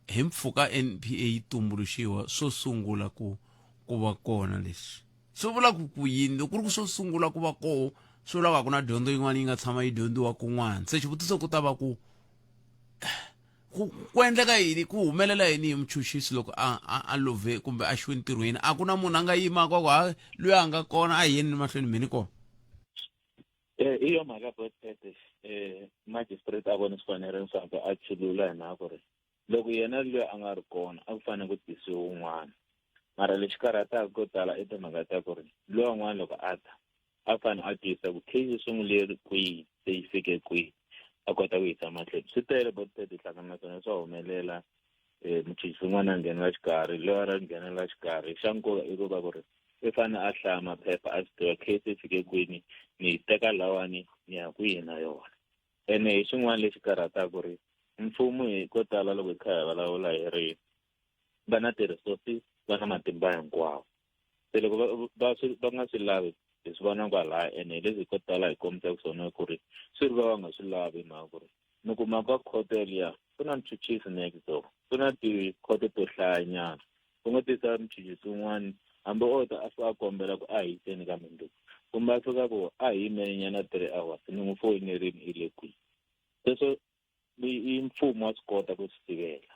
hi mpfhuka NPA yi tumbuluxiwa swo sungula ku ku va kona leswi swi vula ku ku yini loko ku ri ku swo sungula ku va koho swi vula ku a ku na dyondzo yin'wana yi nga tshama yi dyondziwa kun'wana se xivutiso ku ta va ku ku ku endleka yini ku humelela yini hi muchuchisi loko a a a love kumbe a xiwe ntirhweni a ku na munhu a nga yimaka ku ha loyi a nga kona a hi yeni mahlweni mhini kona um I yo mhaka botete magistrate a vone swi fanerile leswaku a chulula hi mhaka ku ri loko yena loyi a nga ri kona a ku fanele ku tisiwa un'wana mara lexi karhataka ko tala i timhaka ta ku ri loyi un'wana loko a ta a fanele a tiyisa ku case yi sungule kwihi se yi fike kwihi a kota ku yisa mahlweni swi tele botete hlangana na swona swa humelela um muchuchisi un'wana a nghenela xikarhi loyi a nghenela xikarhi xa nkoka i ku va ku ri i fanele a hlaya maphepha a swi tiva case yi fike kwini ni yi teka lawani ni ya kwihi na yona ene hi xin'wana lexi karhataka ku ri mfumo hi ko tala loko hi kha hi vulavula hi ri va na ti-resources va na matimba hinkwawo se loko va va va nga swi lavi hi swi vona kwalaya ene hi leswi ko tala hi kombisaka swona ku ri swi ri va va nga swi lavi mhaka ku ri mi kuma ka khoto yaliya ku na muchuchisi next door ku na tikhoto to hlayanyana u nga tisa muchuchisi un'wana hambi o ta a fika a kombela ku a hi yiseni ka mundzuku kumbe a fika ku a hi yimele nyana 3 hours ni n'wi foyinerini i le kwihi sweswo i mfumo wa swi kota ku swi sivela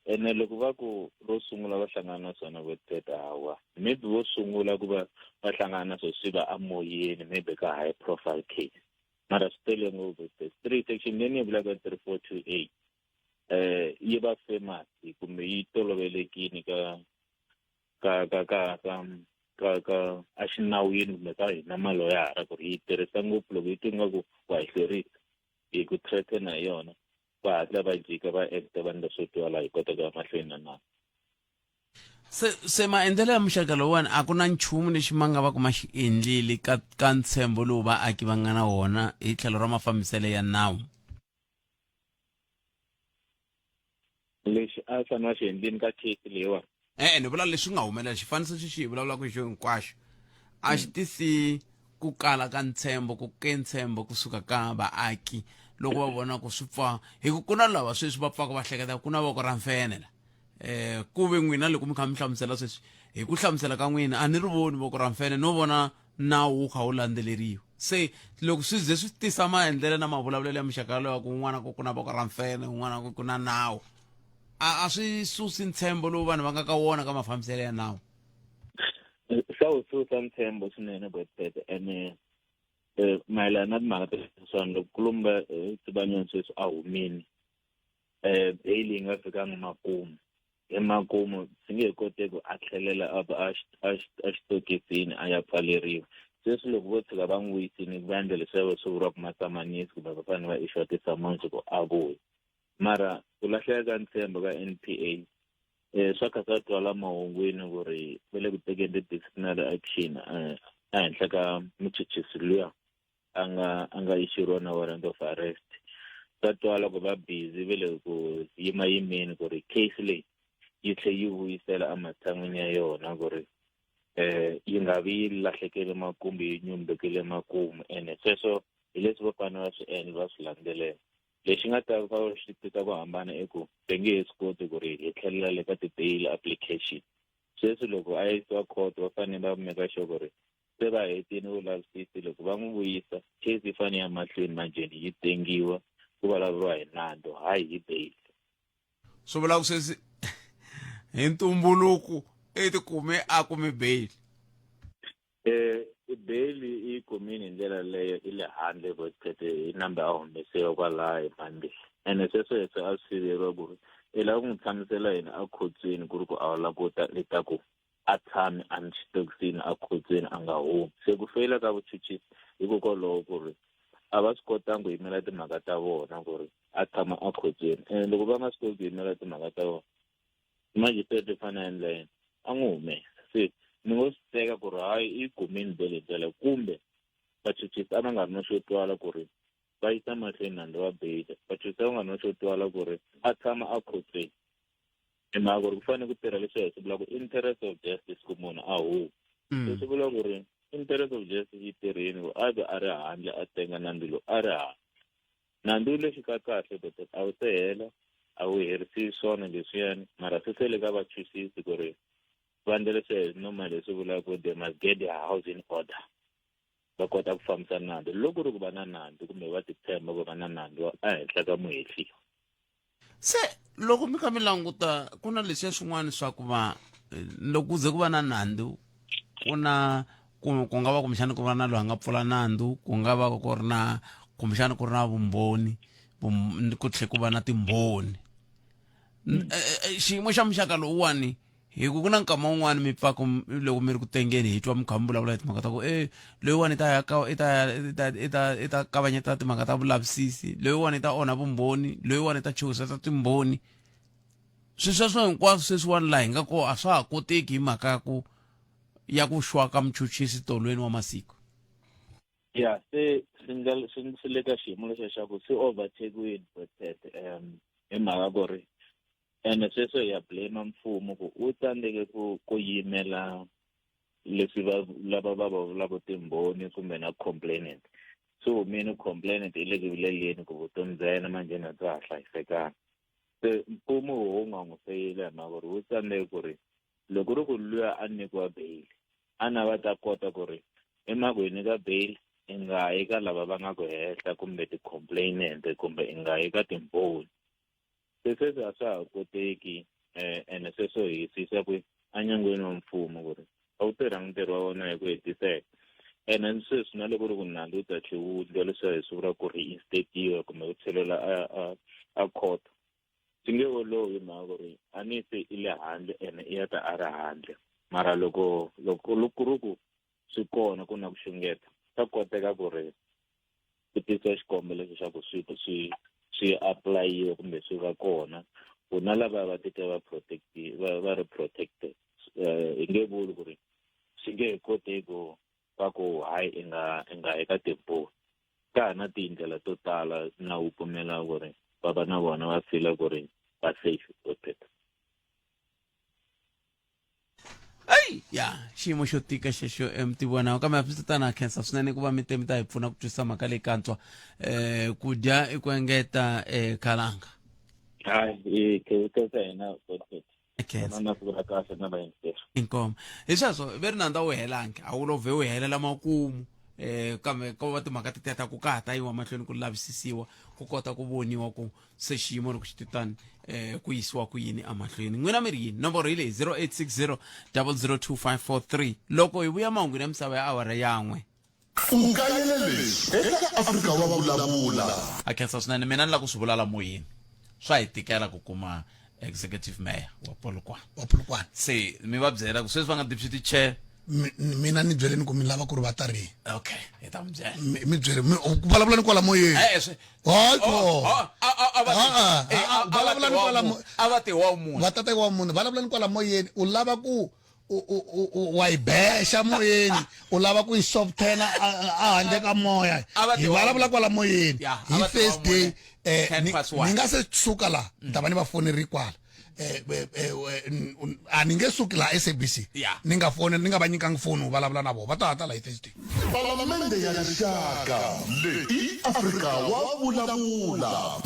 ene loko va ku ro sungula va hlangana na swona vo teta hawa maybe vo sungula ku va va hlangana na swo swi va amoyeni maybe ka high profile case mara swi tele ngopfu three section leyi ni yi vulaka 3428 yi va famous kumbe yi tolovelekini ka ka ka ka ka ka ka a xinawini kumbe ka hina maloyara ku ri yi tirhisa ngopfu loko yi twi nga ku wa hi hlwerisa hi ku threaten hi yona va hatla va jika va acta va endla swo twala hi kota ku ya mahlweni na nawu. Se se maendlelo ya muxaka lowuwani a ku na nchumu lexi ma nga va ku ma xi endlile ka ka ntshembo lowu vaaki va nga na wona hi tlhelo ra mafambiselo ya nawu. Lexi a fanele va xi endlini ka case leyiwani. E-e ni vula leswi nga humelela xifaniso xexi hi vulavulaka hi xo hinkwaxo a xi tisi ku kala ka ntshembo ku ke ntshembo kusuka ka vaaki loko va vona ku swi pfa hi ku ku na lava sweswi va pfaka va hleketa ku na voko ra mfene la ku ve n'wina loko mi kha mi hlamusela sweswi hi ku hlamusela ka n'wina a ni ri voni voko ra mfene no vona nawu wu kha wu landzeleriwa se loko swi ze swi tisa maendlelo na mavulavulelo ya muxaka yaloyo ku un'wana ku ku na voko ra mfene un'wana ku ku na nawu a a swi susi ntshembo lowu vanhu va nga ka wona ka mafambiselo ya nawu. Swa wu susa ntshembo swinene Botpete ene mayelana na timhaka ta leswiwani loko kulumba Sibanyoni sweswi a humile bail yi nga fikanga makumu hi makumu swi nge he koteki a tlhelela a a xitokisini a ya pfaleriwa sweswi loko vo tshika va n'wi vuyisini va endla leswiya va swi vuriwaka masamanisi kumbe va fanele va issue ti-summons ku a vuya mara ku lahleka ka ntshembo ka N_P_A swa kha swa twala mahungwini ku ri va le ku tekeni ti-disciplinary action ehenhla ka muchuchisi luya a nga a nga issue-riwa na warrant of arrest swa twala ku va busy ve le ku yima yimeni ku ri case leyi yi tlhe yi vuyisela ematshan'wini ya yona ku ri yi nga vi yi lahlekele makumu yi nyumbekile makumu ene sweswo hi leswi vo fanele va swi endla va swi landzelela lexi nga ta va xi tisa ku hambana i ku va nge he swi koti ku ri hi tlhelela le ka ti-bail application sweswi loko a yisiwa court va fanele va make sure ku ri se va hetini vulavisisi loko va n'wi vuyisa case yi fanele ya mahlweni manjheni yi tengiwa ku vulavuriwa hi nandzu hayi hi bail swi vula ku sweswi hi ntumbuluko i tikume a kume bail Bail i kumini hi ndlela leyo i le handle Botpete hi nambe a humesiwa kwalaya hi Monday ene sweswo hi se a swi siveriwa ku ri i lava ku n'wi tshamisela yini a khotsweni ku ri ku a wu lava ku ta i ta ku a tshami a xitokisini a khotsweni a nga humi se ku feyila ka vuchuchisi hikokwalaho ku ri a va swi kotanga ku yimela timhaka ta vona ku ri a tshama a khotsweni ene loko va nga swi koti ku yimela timhaka ta vona magistrate i fanele a endla yini a n'wi humesa se ni ngo swi teka ku ri hayi i kumini bele ndlela kumbe vachuchisi a va nga ri na xo twala ku ri va yisa mahlweni nandzu wa bail vachuchisi a va nga ri na xo twala ku ri a tshama a khotsweni hi mhaka ku ri ku fanele ku tirha leswi hi swi vulaka interest of justice ku munhu a huma leswi vula ku ri interest of justice yi tirhini ku a ve a ri handle a tenga nandzu lowu a ri handle nandzu lexi ka kahle but a wu se hela a wu herisi swona leswiyani mara swi sele ka vachuchisi ku ri va endla leswi hi normal leswi vulaka ku they must get their house in order va kota ku fambisa nandzu loko ku ri ku va na nandzu kumbe va titshemba ku va na nandzu ehenhla ka muhehliwa se loko mi kha mi languta ku na leswiya swin'wana swa ku va loko ku ze ku va na nandzu ku na ku ku nga va kumbexani ku va na loyi a nga pfula nandzu ku nga va ku ri na kumbexani ku ri na vumbhoni ku tlhe ku va na timbhoni eh, eh, eh, xiyimo xa muxaka lowuwani hi ku ku na nkama wun'wani mi pfaku loko mi ri ku tengeni hi twa mi kha mi vulavula hi timhaka ta ku e loyiwani i ta ya ka i ta ya i ta i ta i ta kavanyeta timhaka ta vulavisisi loyiwani i ta onha vumbhoni loyiwani i ta chuhiseta timbhoni swilo sweswo hinkwaswo sweswiwani laha hi nga kona a swa ha koteki hi mhaka ya ku ya ku xwa ka muchuchisi tolweni wa masiku ya se swi ndlela swi swi le ka xiyimo lexiya xa ku swi overtakiwile but um hi mhaka ku ri ene sweswo hi ya blame mfumo ku wu tsandzeke ku ku yimela leswi va lava va va vulaka timbhoni kumbe na complainant swi humile complainant i le ku vileleni ku vutomi bya yena manjheni a bya ha hlayisekanga se mfumo wu nga n'wi feyila hi mhaka ku ri wu tsandzeke ku ri loko ri ku luya a nyikiwa bail a na va ta kota ku ri i ma ku hi nyika bail i nga yi ka lava va nga ku hehla kumbe ti-complainant kumbe i nga yi ka timbhoni se sweswi a swa ha koteki um ene sweswo hi swi yisa kwi enyangweni wa mfumo ku ri a wu tirhangi ntirho wa wona hi ku hetiseka ene sweswi na loko ri ku nandzu wu ta tlhe wu ndliwa leswiya hi swi vulaka ku reinstatiwa kumbe ku tlhelela a a a court swi nge olovi hi mhaka ku ri a ni se i le handle ene i ya ta a ri handle mara loko loko loko ku ri ku swi kona ku na ku xungeta swa koteka ku ri ku tisiwa xikombelo lexi xa ku swi swi swi apulayiwa kumbe swi va kona ku na lava va titwa va protect va va ri protected eh, hi nge vuli ku ri swi nge he koteki ku va ku hayi i nga i nga eka tibuku ka ha na tindlela to tala na wu pfumela ku ri va va na vona va fila ku ri va safe protected Ei ya xiyimo xo tika xexo emtivona kambe swi tatana khensa swinene ku va mi te mi ta hi pfuna ku twisisa mhaka leyi kantswa um ku dya i ku engeta um khalanga hayi hi khensa hina khensa na siku ra kahle na vayingiseri inkomo hi sweswo ve ri nandza wu helangi a wu lo vhe wu helela makumu eh kambe ko va timhaka ti ta ku ka ha ta yiwa mahlweni ku lavisisiwa ku kota ku voniwa ku se xiyimo loko xi te tani eh ku yisiwa ku yini emahlweni n'wina mi ri yini nomboro hi leyi 0860 002543 loko hi vuya mahungwini ya misava ya awara yan'we U kayele leswi eka Afrika wa Vulavula. A khensa swinene mina ni lava ku swi vula la moyeni swa hi tikela ku kuma executive mayor wa Polokwane wa Polokwane se mi va byela ku sweswi va nga deputy chair mina ni byeleni ku mi lava ku ri va ta rini okay hi ta mi byela mi byele vulavula ni kwala moyeni eh, eh, hayi ko oh, vulavula ni kwala a va te wa munhu va tata wa munhu vulavula ni kwala moyeni u lava ku wa yi bexa moyeni u lava ku yi softena a handle ka moya hi vulavula kwala moyeni hi first day eh, ni nga se suka la ni ta va ni va foneri kwala eh, eh, eh, a ni nge suki laha SABC ni nga foni ni nga va nyikangi foni u vulavula na vona va ta hata la hi Thursday Palamende ya Rixaka leyi i Afrika wa vulavula.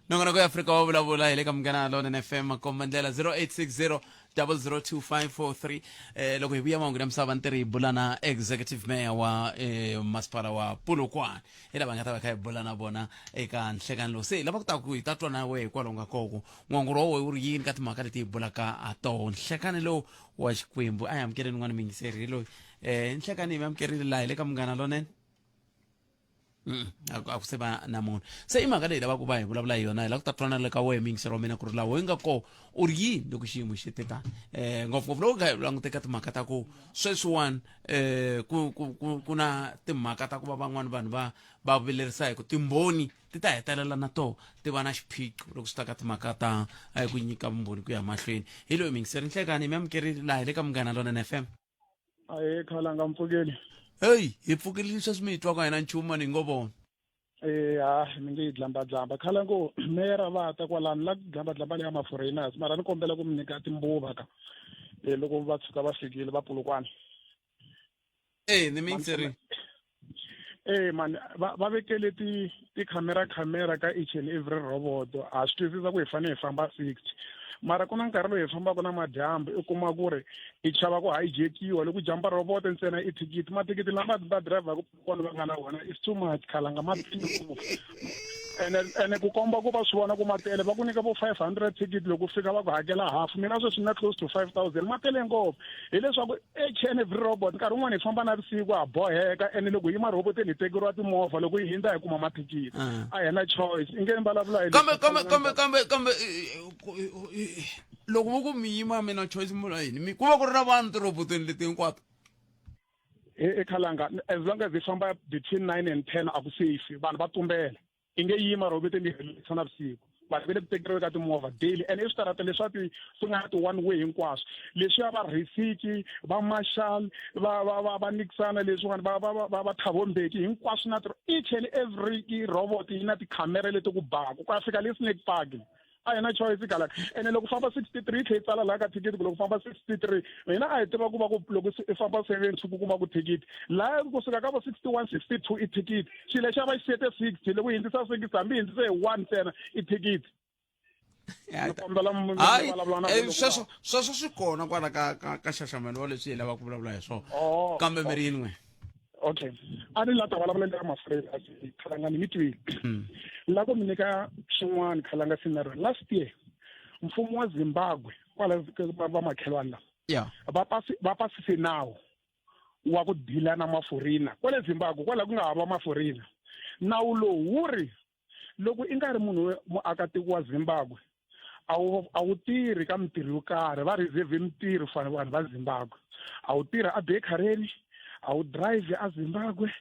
Nongonoko ya Afrika wa vulavula hi le ka Munghana Lonene FM makomba ndlela 0860 002543 eh, loko hi vuya mahungu ya misava ntirhi hi bula na executive mayor wa eh, masipala wa Polokwane hi lava nga ta va kha hi bula na vona eka nhlekani lowu se hi lava ku ta ku hi ta twa na wehe hikwalaho nga koko n'wangu wa wehe wu ri yini ka timhaka leti hi bulaka ha toho nhlekani lowu wa xikwembu a hi amukeleni n'wana miyingiseri hi loyi um nhlekani hi mi amukerile laha hi le ka munghana lonene a ku se va na munhu se i mhaka leyi lavaka ku va hi vulavula hi yona hi lava ku ta twana le ka wehe miyingiseri wa mina ku ri laha wehe nga kona u ri yini loko xiyimo xi te tani um ngopfungopfu loko kha hi languteka timhaka ta ku sweswiwani um ku ku ku ku na timhaka ta ku va van'wani vanhu va va vilerisa hi ku timbhoni ti ta hetelela na toho ti va na xiphiqo loko swi ta ka timhaka ta eh, ku nyika vumbhoni ku ya mahlweni hi loyi mingiseri nhlekani mi amukerile laha hi le ka munghana lonene fm ahe khalanga mpfukeli heyi hi pfukile sweswi mi hi twaka hina nchumu mani hi ngo vona Eh ha mi nge yi dlambadlamba khala ngo meyara va ta kwalano la ku dlambadlamba leya ma-foreigners mara ni kombela ku mi nyika timbuva ka eh loko va tshuka va fikile va Polokwane eh ni mingiseri eh man va va vekele ti ti-camera camera ka each and every robot ha swi twisisa ku hi fanele hi famba 60 mara ku na nkarhi lowu hi fambaka na madyambu i kuma ku ri i chava ku hijakiwa loko jamba robot ntsena i thikithi mathikithi lama va dirayivhaka kona va nga na wona is too much khalanga ma pfini ngopfu Ene ene ku komba ku va swi vona ku ma tele va ku nyika vo 500 ticket loko u fika va ku hakela half mina sweswi na close to 5000 ma tele ngopfu hileswaku each and every robot nkarhi wun'wani hi famba navusiku ha boheka ene loko hi yima roboteni hi tekeriwa timovha loko hi hindza hi kuma mathikithi a hi na choice i nge ni vulavula hi kambe kambe kambe kambe kambe loko vo ku mi yima mi na choice mi vula yini mi ku va ku ri na vanhu tirobotweni leti hinkwato ekhalanga as long as hi famba between 9 and 10 a ku safe vanhu va tumbela i nge yima roboteni yi rhelisa navusiku vanhu va le ku tekeriwe ka timovha daily and i switarata leswa ti swi nga ti-one way hinkwaswo leswiya va rhisiki va marshal va va va va nikisana leswiwani va va va va thavombeki hinkwaswo na each and every robot yi na tikhamera leti ku baku ku ya fika le snake park a hi na choice kala ene loko famba 63 yi tlhe yi tsala laha ka thikithi ku loko famba 63 hina a hi tiva ku va ku loko i famba 70 ku kuma ku thikithi laha kusuka ka vo 61 62 i thikithi xilo lexi a va xi sete 60 loko yi hindzisa 60 hambi yi hindzise hi one ntsena i thikithi hayi sweswo sweswo swi kona kwala ka ka ka xaxamelo wa leswi hi lavaka ku vulavula hi swona oh, kambe mi ri yini n'we okay a ni la ta vulavula eka mafrela khalanga ni mi twile la ku mi nyika xin'wana khalanga scenario last year mfumo wa zimbabwe kwala va makhelwani lava yeah. va pasi va pasise nawu wa ku dila na maforina kwale zimbabwe kwala ku nga hava maforina nawu lowu wu ri loko i nga ri munhu muakatiko wa zimbabwe a wu a wu tirhi ka mintirho yo karhi va reserve mintirho for vanhu va zimbabwe a wu tirha abakeryni a wu drive azimbabwe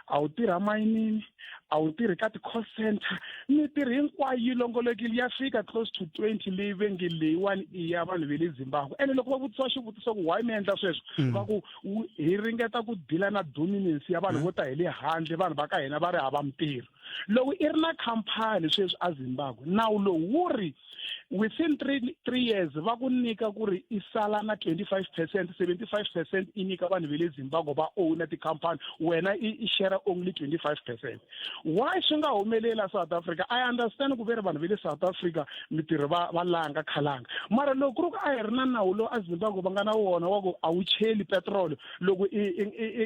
a wu tirha mayinini a wu tirhi ka ti-call center mintirho hinkwayo yi longolokile ya fika close to 20 leyi ve nge leyiwani i ya vanhu ve le zimbabwe ene loko va vutisiwa xivutiso ku why mi endla sweswo va ku hi ringeta ku dila na dominance ya vanhu vo ta hi le handle vanhu va ka hina va ri hava mintirho loko i ri na khampani sweswi azimbabwe nawu lowu wu ri within three years va ku nyika ku ri i sala na 25 percent 75 percent i nyika vanhu va le zimbabwe va owner tikhampani wena i share only 25 percent why swi nga humeleli a south africa i understand ku ve ri vanhu va le south africa mitirho va va langa khalanga mara loko ku ri ku a hi ri na nawu lowu a zimbabwe va nga na wona wa ku a wu cheli petrol loko i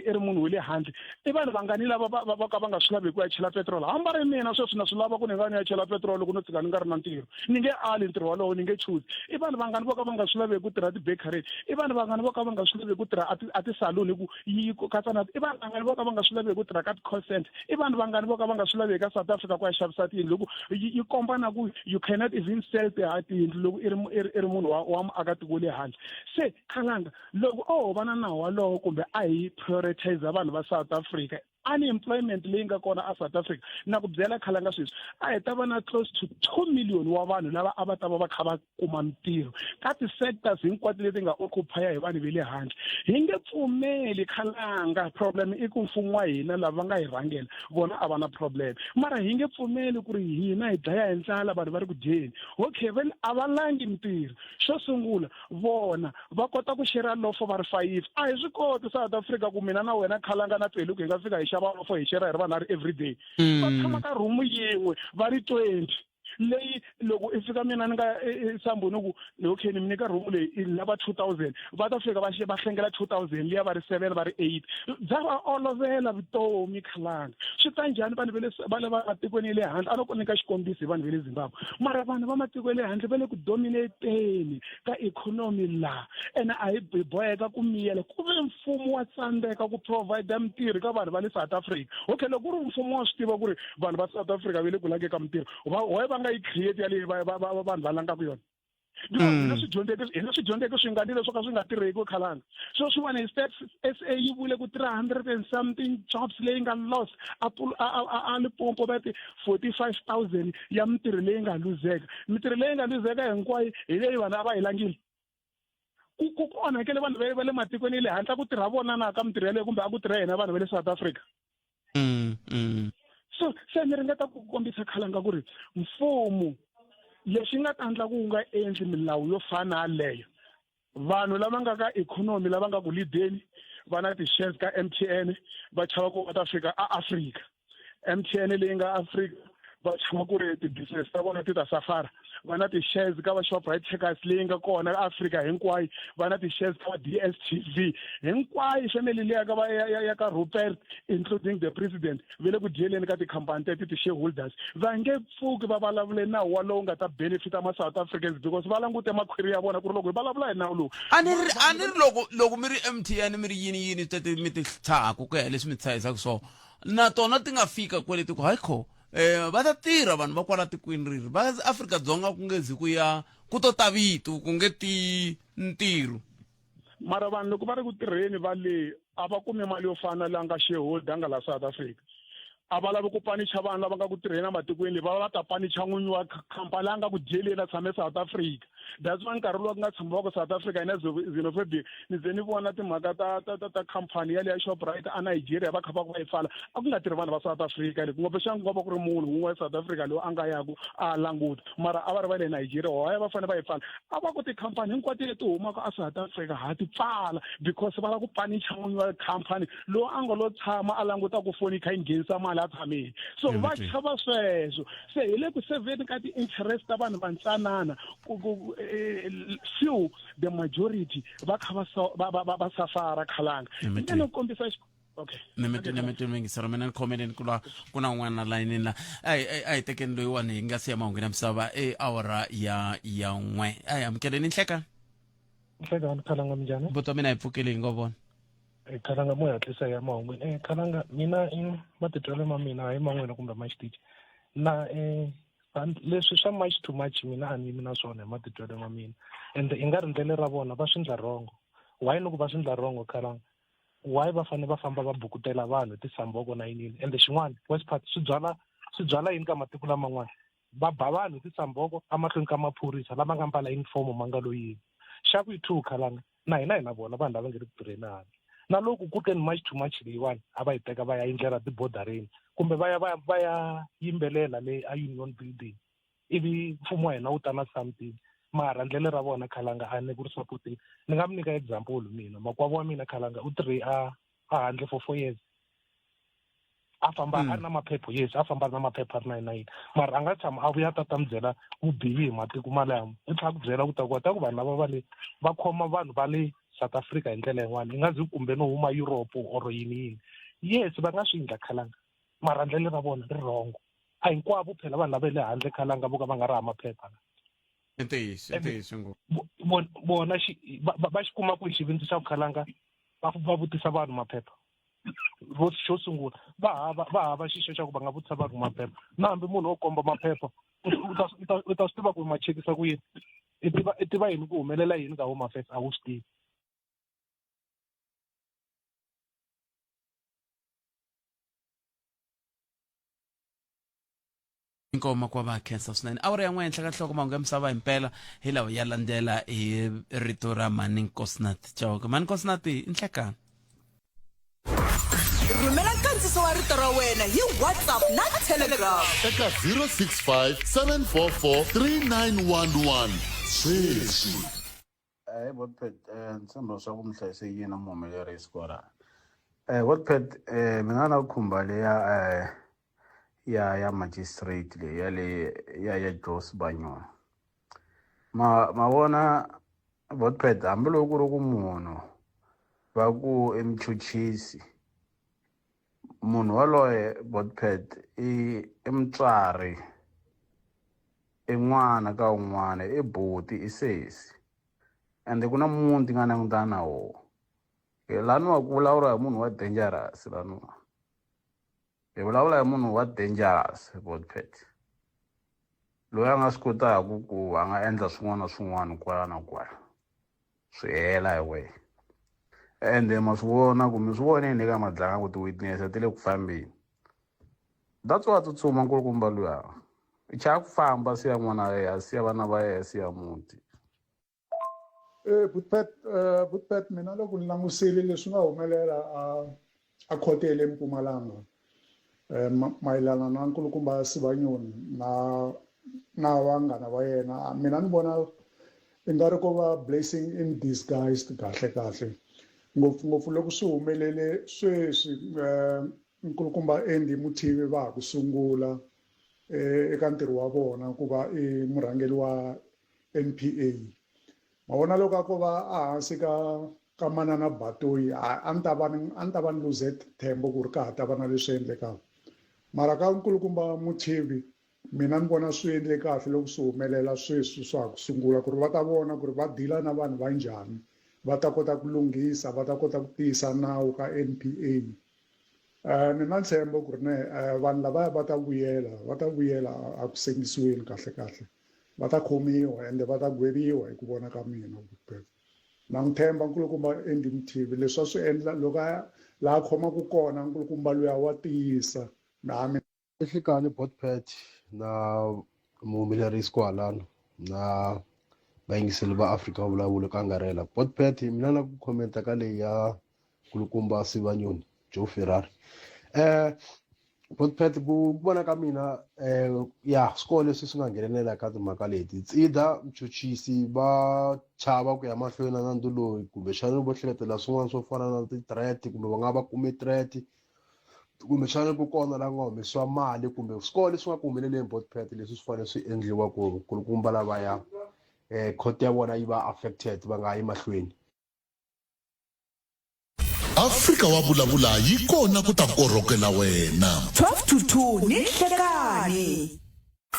i ri munhu wa le handle i vanhu vangani lava va va ka va nga swi lavi ku ya chela petrol hambi ri mina sweswi na swi lava ku ni nga ni ya chela petrol loko no tshika ni nga ri na ntirho ni nge ali ntirho walowo ni nge chuzi i vanhu vangani vo ka va nga swi lavi ku tirha ti-bakery i vanhu vangani vo ka va nga swi lavi ku tirha a ti-salon hi ku yi katsa na i vanhu vangani vo ka va nga swi lavi ku tirha ka ti-call center i vanhu vangani vo ka va nga swi lavi ka South Africa ku ya xavisa tiyindlu loko yi komba na ku you cannot even sell tiyindlu loko i ri i ri munhu wa wa muakatiko le handle se khalanga loko o ho va na nawu walowo kumbe a hi prioritize vanhu va South Africa unemployment leyi nga kona a South Africa na ku byela khalanga sweswi a hi ta va na close to 2 million wa vanhu lava a va ta va va kha va kuma mintirho ka ti-sectors hinkwato leti nga occupy hi vanhu va le handle hi nge pfumeli khalanga problem i ku mfumo wa hina lava va nga hi rhangela vona a va na problem mara hi nge pfumeli ku ri hina hi dlaya hi ndlala vanhu va ri ku dyeni okay va a va langi mintirho xo sungula vona va kota ku xera lofo va ri fayifi a hi swi koti south africa ku mina na wena khalanga na peluku hi nga fika hi xava lofo hi xera hi ri vanharhu everyday va tshama ka rhumu yin'we va ri 20 leyi loko i fika mina ni nga samboni ku okay ni mi nyika rhumu leyi i lava 2000 va ta fika va va hlengela 2000 liya va ri 7 va ri 8 bya va olovela vutomi khalanga swi ta njhani vanhu va le va le matikweni ya le handle a no ku nyika xikombiso hi vanhu va le zimbabwe mara vanhu va matiko ya le handle va le ku dominateni ka ikhonomi laha ene a hi hi boheka ku miyela ku ve mfumo wa tsandzeka ku provide mintirho ka vanhu va le south africa okay loko ku ri mfumo wa swi tiva ku ri vanhu va south africa va le ku langeni ka mintirho why va nga yi create yaleyi vanhu va langaka yona because hi leswi dyondzeke hi leswi dyondzeke swi nga ni leswo ka swi nga tirheki khalanga sweswiwani hi stats sa yi vule ku 300 and something jobs leyi nga loss a a Limpopo va ti 45000 ya mintirho leyi nga luzeka mintirho leyi nga luzeka hinkwayo hi leyi vanhu a va yi langile ku ku ku onhakele vanhu va le matikweni ya le handle a ku tirha vona na ka mintirho yaleyo kumbe a ku tirha hina vanhu va le South Africa so se ni ringeta ku kombisa khalanga ku ri mfumo lexi nga ta endla ku wu nga endli milawu yo fana yaleyo vanhu lava nga ka ikhonomi lava nga ku lideni va na ti-shares ka M_T_N va chava ku va ta fika a Afrika M_T_N leyi nga Afrika Va chava ku ri ti-business ta vona ti ta safara. Va na ti-shares ka va Shoprite Checkers leyi nga kona Afrika hinkwayo, va na ti-shares ka va DStv hinkwayo. Family leyi ya ka va ya, ya, ya ka Rupert, including the president, ve le ku dyeleni ka tikhampani teti, ti-shareholders. Va nge pfuki va vulavule nawu walowu nga ta benefita ma-South Africans, because va langute makhwiri ya vona ku ri loko hi vulavula hi nawu lowu. A ni ri, a ni ri loko loko mi ri MTN, mi ri yini yini tete, mi ti tshahaku ku ya hi leswi mi tshahisaka swona, na tona ti nga fika kwele ti ku hayi kho, va ta tirha vanhu va kwala tikweni riri va Afrika Dzonga, ku nge zi ku ya ku to ta vito, ku nge ti ntirho. Mara vanhu loko va ri ku tirheni va le, a va kumi mali yo fana la nga shareholder nga la South Africa. A va lavi ku panicha vanhu lava nga ku tirheni ematikweni leyi, va va ta panicha n'winyi wa khampani a nga ku dyeleni a tshame South Africa. That's why nkarhi lowu ku nga tshama va ku South Africa yi na xenophobia, ni ze ni vona timhaka ta ta ta ta khampani yale ya Shoprite a Nigeria, va kha va ku va yi pfala, a ku nga tirhi vanhu va South Africa le, kumbexana ku nga va ku ri munhu wun'we wa South Africa loyi a nga yaku a languta, mara a va ri va le Nigeria. Why va fanele va yi pfala? A va ku tikhampani hinkwato leti humaka a South Africa ha ti pfala, because va lava ku panicha n'winyi wa khampani loyi a nga lo tshama a languta ku foni yi kha yi nghenisa mali a tshamile. So va chava sweswo. Se hi le ku seveni ka ti-interest ta vanhu vantsanana, ku ku few, the majority va kha va va va va safara. Khalanga, ni ni kombisa. Okay. Ni mi mina ni khomeleni ku la ku na un'wana layinini la. A hi tekeni loyiwani hi nga siya mahungu ya misava e awara ya 1. A hi amukeleni. Nhlekani. Nhlekani, Khalanga, minjhani? Buti wa mina, hi pfukile, hi ngo vona. Khalanga, mo hatlisa ya mahungwini. Khalanga, mina i matitwelo ma mina hayi man'wina kumbe ma xitichi na leswi swa March to March, mina a ni yimi na swona hi matitwelo ma mina, ende i nga ri ndlele ra vona va swi ndla wrong. Why loko va swi ndla wrong, Khalanga? Why va fanele va famba va bukutela vanhu hi tisamboko na yinini? Ende xin'wana, West Part, swi byala yini ka matiko laman'wana? Va ba vanhu hi tisamboko emahlweni ka maphorisa lama nga mbala uniform, ma nga lo yini? Xa ku yi two, Khalanga, na hina hi na vona vanhu lava nge le ku tirheni handle, na loko ku teni March to March leyiwani, a va yi teka va ya yindlela tibodareni, kumbe va ya va ya va ya yimbelela le a Union Building, ivi mfumo wa hina wu ta na something. Mara ndlele ra vona, Khalanga, a ni ku ri supporteni. Ni nga mi nyika example. Mina makwavo wa mina, Khalanga, u tirhe a handle for 4 years, a famba a ri na maphepha. Yes, a famba a ri na maphepha, a ri na yini na yini, mara a nga tshama a vuya ta mi byela vubihi hi matiko malamo. U tlhela ku byela ku ta kota ku vanhu lava va le va khoma vanhu va le South Africa hi ndlela yin'wana, i nga zi kumbe no huma Europe or yini yini. Yes, va nga swi endla, Khalanga, mara ndlela ra vona ri wrong. A hinkwavo phela vanhu lava le handle, Khalanga, vo ka va nga ri ha maphepha la. I ntiyiso, i ntiyiso ngopfu. Vona va xi kuma kwihi xivindzi xa ku, Khalanga, va vutisa vanhu maphepha? Vo xo sungula va hava xixo xa ku va nga vutisa vanhu maphepha. Na hambi munhu wo komba maphepha, u ta swi tiva ku ma chekisa ku yini? I tiva yini ku humelela yini ka Home Affairs? A wu swi tivi. Nkoma kwa va khensa swinene. Awara ya 1 henhla ka nhloko, mahungu ya misava himpela hi lawa ya landzela hi rito ra Mani Nkosinathi Chauke. Mani Nkosinathi, nhlekani. Rhumela nkandziso wa rito ra wena hi WhatsApp na Telegram eka 065 744 3911 sweswi. Hey, Botpet, ni tshemba leswaku mi hlayisekile na muhumelerisi kwala. Botpet, mina na ku khumba leya ya magistrate leyi ya le ya Joe Sibanyoni. Ma vona, Botpet, hambiloko ku ri ku munhu va ku i muchuchisi, munhu waloye, Botpet, i mutswari, i n'wana ka un'wana, i buti, i sesi, ende ku na muti nga langutana na wona. Laniwa ku vulavuriwa hi munhu wa dangerous, laniwa hi vulavula hi munhu wa dangerous, Botpet, loyi a nga swi kotaka ku a nga endla swin'wana na swin'wana kwala na kwala, swi hela hi wena. Ende ma swi vona ku mi swi vonile ka Madlanga ku ti-witness ti le ku fambeni. That's why a tsutsuma nkulukumba luya, i chava ku famba, siya n'wana wa yena, siya vana va yena, siya muti. Butpet, mina loko ni langusile leswi nga humelela a khoto ya le Mpumalanga mayelana na nkulukumba Sibanyoni na vanghana va yena, mina ni vona i nga ri ko va blessing in disguise kahle kahle, ngopfungopfu loko swi humelele sweswi, nkulukumba Andy Mothibi va ha ku sungula. eh, eka ntirho wa vona ku va i murhangeri wa NPA ma vona loko a ko va ehansi ka ka manana Batoyi a ni ta va ni a ni ta va ni luze ntshembo ku ri ka ha ta va na leswi endlekaka mara ka nkulukumba Mothibi mina ni vona swi endle kahle loko swi humelela sweswi swa ha ku sungula ku ri va ta vona ku ri va deal-a na vanhu va njhani va ta kota ku lunghisa va ta kota ku tiyisa nawu ka N_P_A. Eh, ni na ntshembo ku ri ne eh, vanhu lavaya va ta vuyela va ta vuyela a ku sengisiweni kahle kahle va ta khomiwa ende va ta gweviwa hi ku vona ka mina na n'wi tshemba nkulukumba Andy Mthivi leswi a swi endla loko a laha a khomaka kona nkulukumba luya wa tiyisa na mina Nhlikani Botpet na muhumelerisi kwalano na vayingiseli va Afrika vulavula ka angarhela Botpet mina na ku commenta ka leyi ya nkulukumba Sibanyoni Joe Ferrari eh Botpet ku vona ka mina eh ya swi kona leswi swi nga nghenelela ka timhaka leti it's either mchuchisi va chava ku ya mahlweni na nandzu loyi kumbexana vo hleketela swin'wana swo fana na ti-threat kumbe va nga va kume threat kumbexana ku kona laha ku nga humesiwa mali kumbe swi kona leswi nga ku humeleleni botpet leswi swi fanele swi endliwa ku kulukumba lavaya um court ya vona yi va affected va nga yi mahlweni Afrika wa vulavula yi kona ku ta korhokela wena. 12 to 2 ni nhlekani.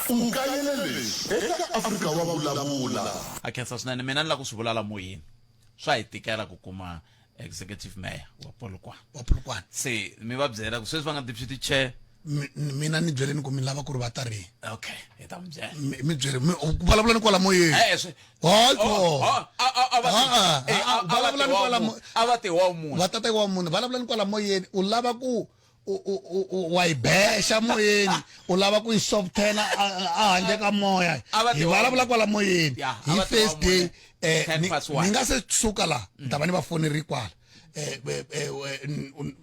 U kayele leswi eka Afrika wa vulavula. A khensa swinene mina ni lava ku swi vula la moyeni swa hi tikela ku kuma executive mayor wa Polokwane wa Polokwane se mi va byela ku sweswi va nga deputy chair mina ni byeleni ku mi lava ku ri va ta rini okay hi ta mi byela mi byele vulavula ni kwala moyeni eh, eh, hayi ko oh, vulavula ni kwala a va te wa munhu va tata wa munhu vulavula ni kwala moyeni u lava ku wa yi bexa moyeni u lava ku yi softena a handle ka moya hi vulavula kwala moyeni hi first day eh, ni nga se suka la ni ta va ni va foneri kwala eh, eh,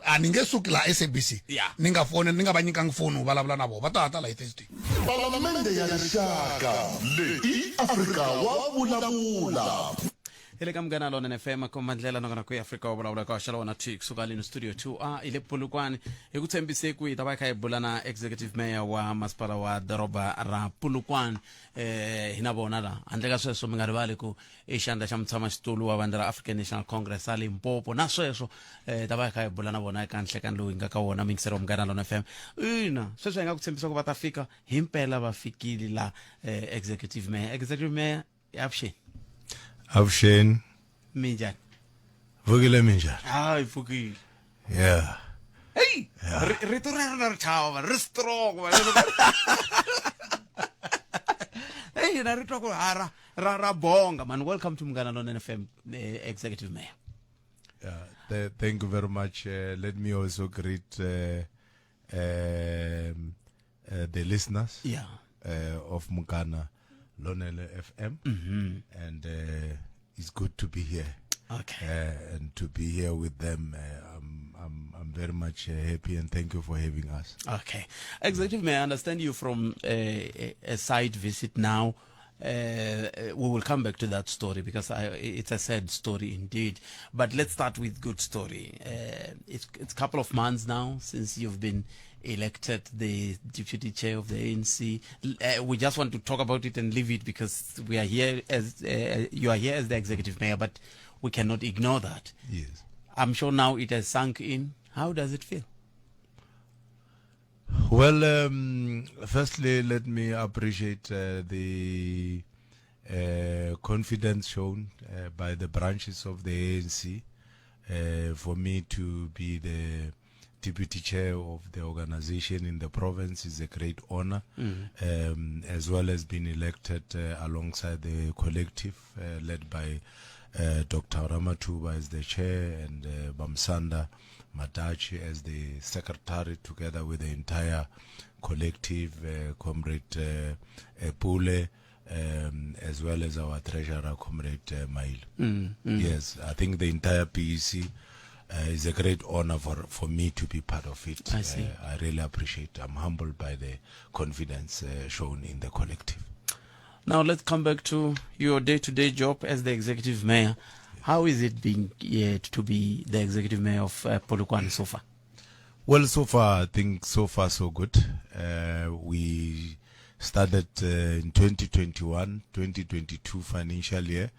a ni nge suki laha SABC ni nga foni ni nga va nyikangi foni u vulavula na vona va ta hata la hi Thursday Palamende ya Rixaka leyi i Afrika wa vulavula hi le ka munghana lonene fm komba ndlela nakona ku afrika wa vulavula ka haxa la wona t kusuka leni studio 2 a hi le polokwane hi ku tshembise ku hi ta va hi kha hi bula na executive mayor wa masipala wa doroba ra polokwane eh hi na vona la handle ka sweswo mi nga rivali ku i xandla xa mutshamaxitulu wa vandla ra African National Congress a Limpopo na sweswo eh ta va hi kha hi bula na vona eka nhlekani lowu hi nga ka wona mingiselo wa munghana lona FM ina sweswo hi nga ku tshembisa ku va ta fika himpela va fikile la eh, executive mayor executive mayor avuxeni avuxeni minjhani vukile minjhani hayi pfukile yeah hey rito rero na ri chava ri strong hey na ri twa ku ha ra ra bonga man welcome to Munghana Lonene FM eh, executive mayor yeah th thank you very much uh, let me also greet uh, um, uh, the listeners yeah. uh, of Munghana Lonene FM mm -hmm. and uh, it's good to be here okay uh, and to be here with them uh, I'm, I'm, I'm very much uh, happy and thank you for having us okay executive may I understand you from uh, a, a site visit now uh, we will come back to that story because I, it's a sad story indeed. But let's start with good story. Uh, it's it's a couple of months now since you've been elected the deputy chair of the ANC. Uh, we just want to talk about it and leave it because we are here as uh, you are here as the executive mayor, but we cannot ignore that. Yes. I'm sure now it has sunk in. How does it feel? Well, um, firstly, let me appreciate uh, the uh, confidence shown uh, by the branches of the ANC uh, for me to be the deputy chair of the organization in the province is a great honor, mm. um, as well as being elected uh, alongside the collective uh, led by uh, Dr. Ramatuba as the chair and uh, Bamsanda Matachi as the secretary, together with the entire collective, uh, Comrade uh, Pule, um, as well as our treasurer, Comrade uh, Mail. Mm, mm. Yes, I think the entire PEC uh, is a great honor for, for me to be part of it. I see. Uh, I really appreciate. I'm humbled by the confidence uh, shown in the collective. Now let's come back to your day-to-day job as the executive mayor. How is it being yet to be the executive mayor of uh, Polokwane so far? Well, so far, I think so far so good. We started in 2021, 2022 financial year.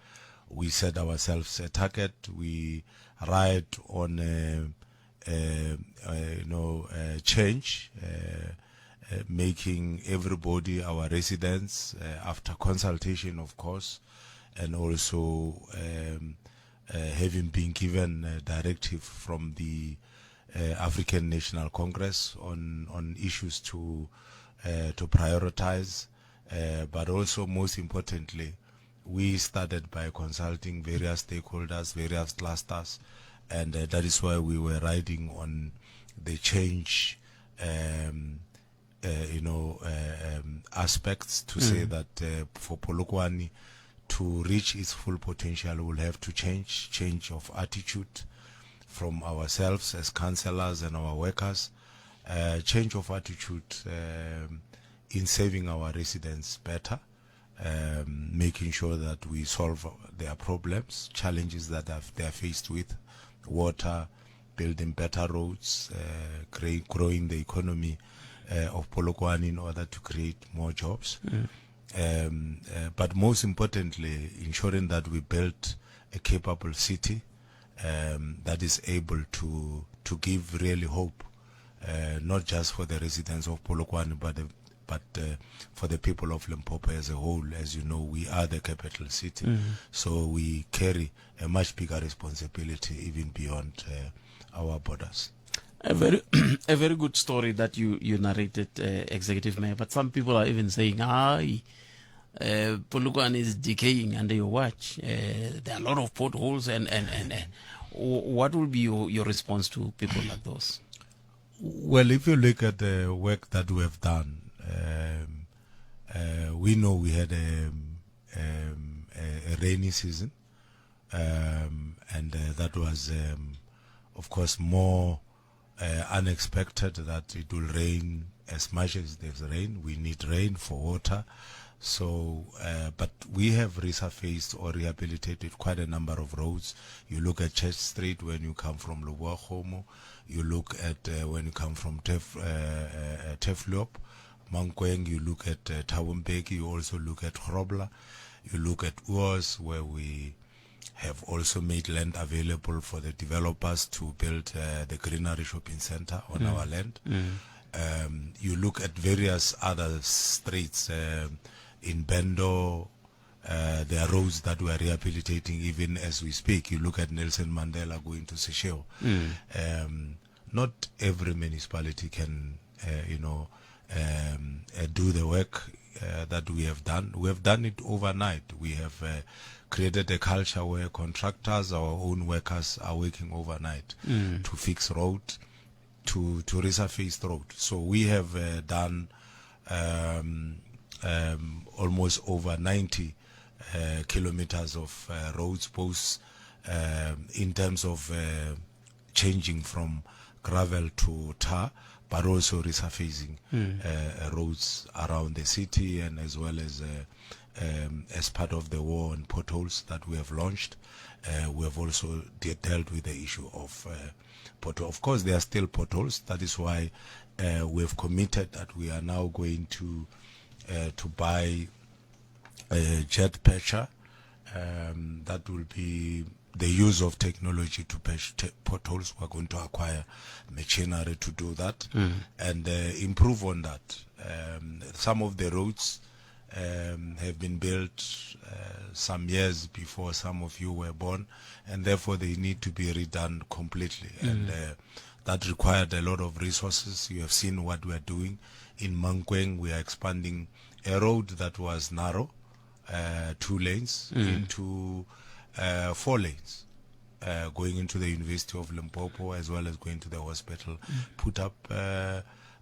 We set ourselves a target. We ride on a, a, a you know, a change, making everybody our residents after consultation, of course, and also having been given a directive from the African National Congress on, on issues to, to prioritize, but also most importantly, we started by consulting various stakeholders, various clusters, and uh, that is why we were riding on the change, um, uh, you know, uh, um, aspects to mm. say that uh, for Polokwane to reach its full potential, we'll have to change, change of attitude from ourselves as councillors and our workers, uh, change of attitude um, in saving our residents better, um, making sure that we solve their problems, challenges that they are faced with, water, building better roads, uh, growing the economy uh, of Polokwane in order to create more jobs. Mm. Um, uh, but most importantly, ensuring that we build a capable city um, that is able to to give really hope, uh, not just for the residents of Polokwane, but the, but uh, for the people of Limpopo as a whole. As you know, we are the capital city, mm. so we carry a much bigger responsibility even beyond uh, our borders. A very, a very good story that you, you narrated, uh, Executive Mayor. But some people are even saying, "Aye, uh, is decaying under your watch. Uh, there are a lot of potholes." And, and, and, and what will be your, your response to people like those? Well, if you look at the work that we have done, um, uh, we know we had a, um, a, a rainy season, um, and uh, that was, um, of course, more uh, unexpected that it will rain as much as there's rain. We need rain for water. So, uh, but we have resurfaced or rehabilitated quite a number of roads. You look at Church Street when you come from Leboa You look at uh, when you come from Tef, uh, uh, Teflop, Mankweng, you look at uh, Thabo Mbeki, you also look at Grobler, you look at Uos, where we have also made land available for the developers to build uh, the Greenery Shopping Center on mm. our land. Mm. Um, you look at various other streets uh, in Bendo, uh, there are roads that we are rehabilitating even as we speak. You look at Nelson Mandela going to Seychelles. Mm. Um, not every municipality can, uh, you know, um, uh, do the work uh, that we have done. We have done it overnight. We have uh, created a culture where contractors, our own workers, are working overnight mm. to fix road, to to resurface road. So we have uh, done um, um, almost over 90 uh, kilometers of uh, roads, both um, in terms of uh, changing from gravel to tar, but also resurfacing mm. roads around the city and as well as uh, um, as part of the war on potholes that we have launched. Uh, we have also de dealt with the issue of uh, pothole. Of course, there are still potholes. That is why uh, we have committed that we are now going to uh, to buy a jet patcher um, that will be the use of technology to patch potholes. We're going to acquire machinery to do that mm. and uh, improve on that. Um, some of the roads um, have been built uh, some years before some of you were born, and therefore they need to be redone completely. Mm. And uh, that required a lot of resources. You have seen what we are doing. In Mankweng, we are expanding a road that was narrow, uh, two lanes, mm. into uh, four lanes. Uh, going into the University of Limpopo as well as going to the hospital, mm. put up uh,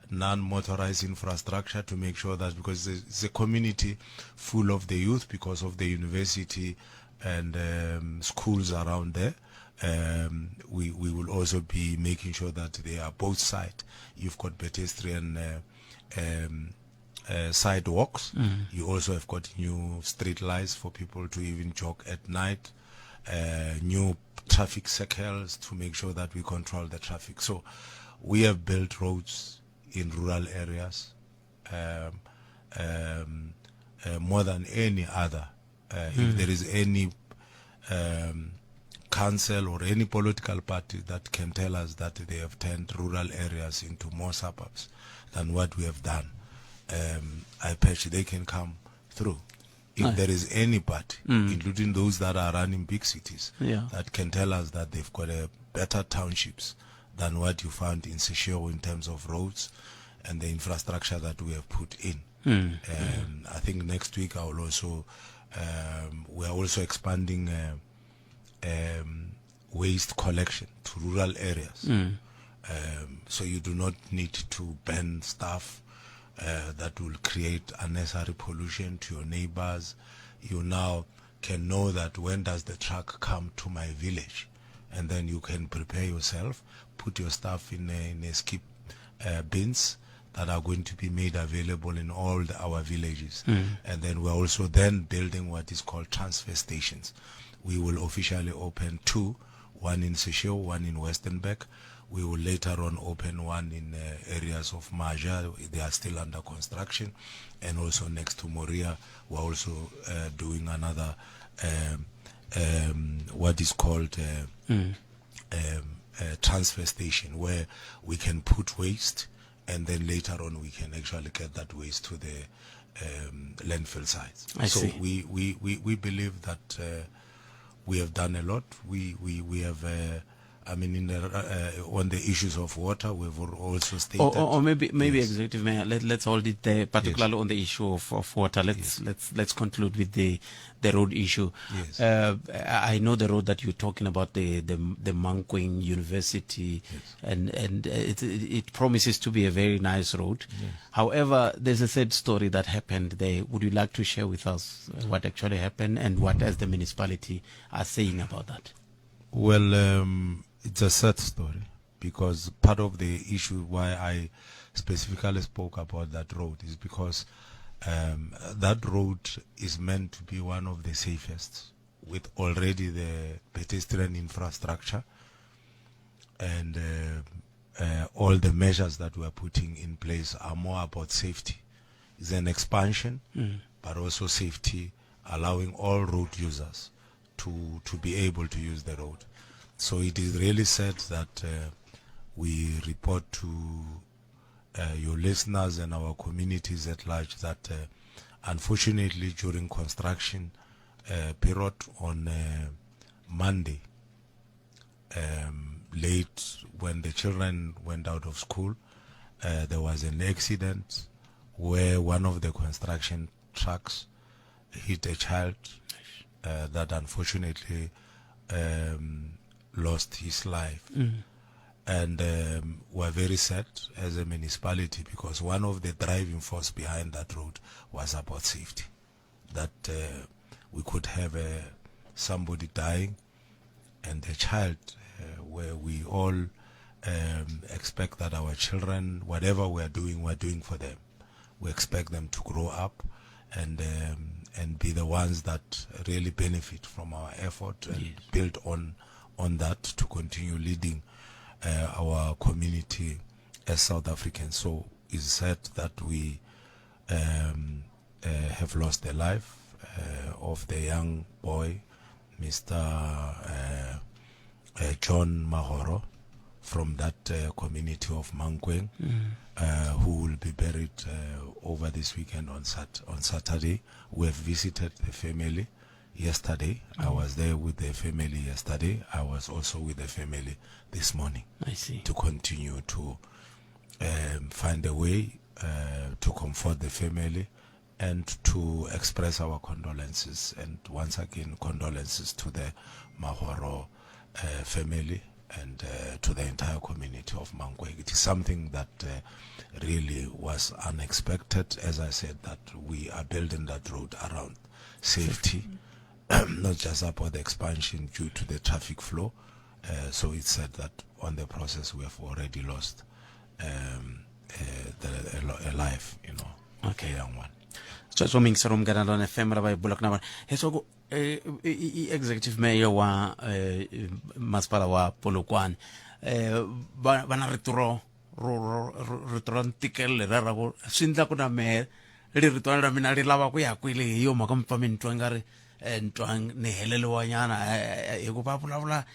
non-motorized infrastructure to make sure that because it's a community full of the youth because of the university and um, schools around there. Um, we, we will also be making sure that they are both sides. You've got pedestrian uh, um, uh, sidewalks. Mm. You also have got new street lights for people to even jog at night, uh, new traffic circles to make sure that we control the traffic. So We have built roads in rural areas um, um, uh, more than any other. Uh, mm. If there is any um, council or any political party that can tell us that they have turned rural areas into more suburbs than what we have done, um, I bet they can come through. If there is any party, mm. including those that are running big cities, yeah. that can tell us that they've got a better townships than what you found in Seychelles in terms of roads and the infrastructure that we have put in. Mm. Um, I think next week I will also, um, we are also expanding uh, um, waste collection to rural areas. Mm. Um, so you do not need to ban stuff uh, that will create unnecessary pollution to your neighbors. You now can know that when does the truck come to my village, and then you can prepare yourself, put your stuff in a, in a skip uh, bins that are going to be made available in all the, our villages. Mm. And then we're also then building what is called transfer stations. We will officially open two, one in Seychelles, one in Westernberg. We will later on open one in uh, areas of Maja. They are still under construction. And also next to Moria, we're also uh, doing another, um, um, what is called uh, mm. um, a transfer station where we can put waste and then later on we can actually get that waste to the um, landfill sites. I so see. We, we, we, we believe that uh, we have done a lot. We, we, we have uh, I mean, in the, uh, on the issues of water, we've also stated. Or, or, or maybe, maybe yes. executive mayor, let, let's hold it there, particularly yes. on the issue of, of water. Let's yes. let's let's conclude with the the road issue. Yes. Uh, I know the road that you're talking about, the the, the Mankweng University, yes. and and it, it promises to be a very nice road. Yes. However, there's a sad story that happened there. Would you like to share with us what actually happened and what, as the municipality, are saying about that? Well, um, it's a sad story because part of the issue why I specifically spoke about that road is because um, that road is meant to be one of the safest with already the pedestrian infrastructure and uh, uh, all the measures that we are putting in place are more about safety. It's an expansion, mm. but also safety, allowing all road users to, to be able to use the road. So it is really sad that uh, we report to uh, your listeners and our communities at large that uh, unfortunately during construction uh, period on uh, Monday, um, late when the children went out of school, uh, there was an accident where one of the construction trucks hit a child uh, that unfortunately um, lost his life. Mm. And um, we're very sad as a municipality because one of the driving force behind that road was about safety. That uh, we could have uh, somebody dying and a child uh, where we all um, expect that our children, whatever we are doing, we're doing for them. We expect them to grow up and um, and be the ones that really benefit from our effort and yes. build on on that to continue leading uh, our community as South Africans. So it's sad that we um, uh, have lost the life uh, of the young boy, Mr. Uh, uh, John Mahoro, from that uh, community of Mankweng, mm. uh, who will be buried uh, over this weekend on, sat- on Saturday. We have visited the family yesterday. Mm. I was there with the family yesterday. I was also with the family this morning. I see. To continue to um, find a way uh, to comfort the family and to express our condolences and once again condolences to the Mahoro uh, family and uh, to the entire community of Mankweng. It is something that uh, really was unexpected. As I said, that we are building that road around safety, not just about the expansion due to the traffic flow. Uh, so it's said that on the process we have already lost um, uh, the, a, a life, you know, okay. a young one. sweswo mingisero munghana lona fm ra va hi bulaka na vona leswaku eh, i-executive mayor wa eh, masipala wa polokwane eh, va va na rito ro ro ro rito ra ntikelo leriya ra ku swi endla ku na mehe leri ra mina ri lava ku ya kwele hi yo mhaka mi pfa mi ni twa nga ri eh, ni twa ni heleliwanyana eh, eh, hi ku va vulavula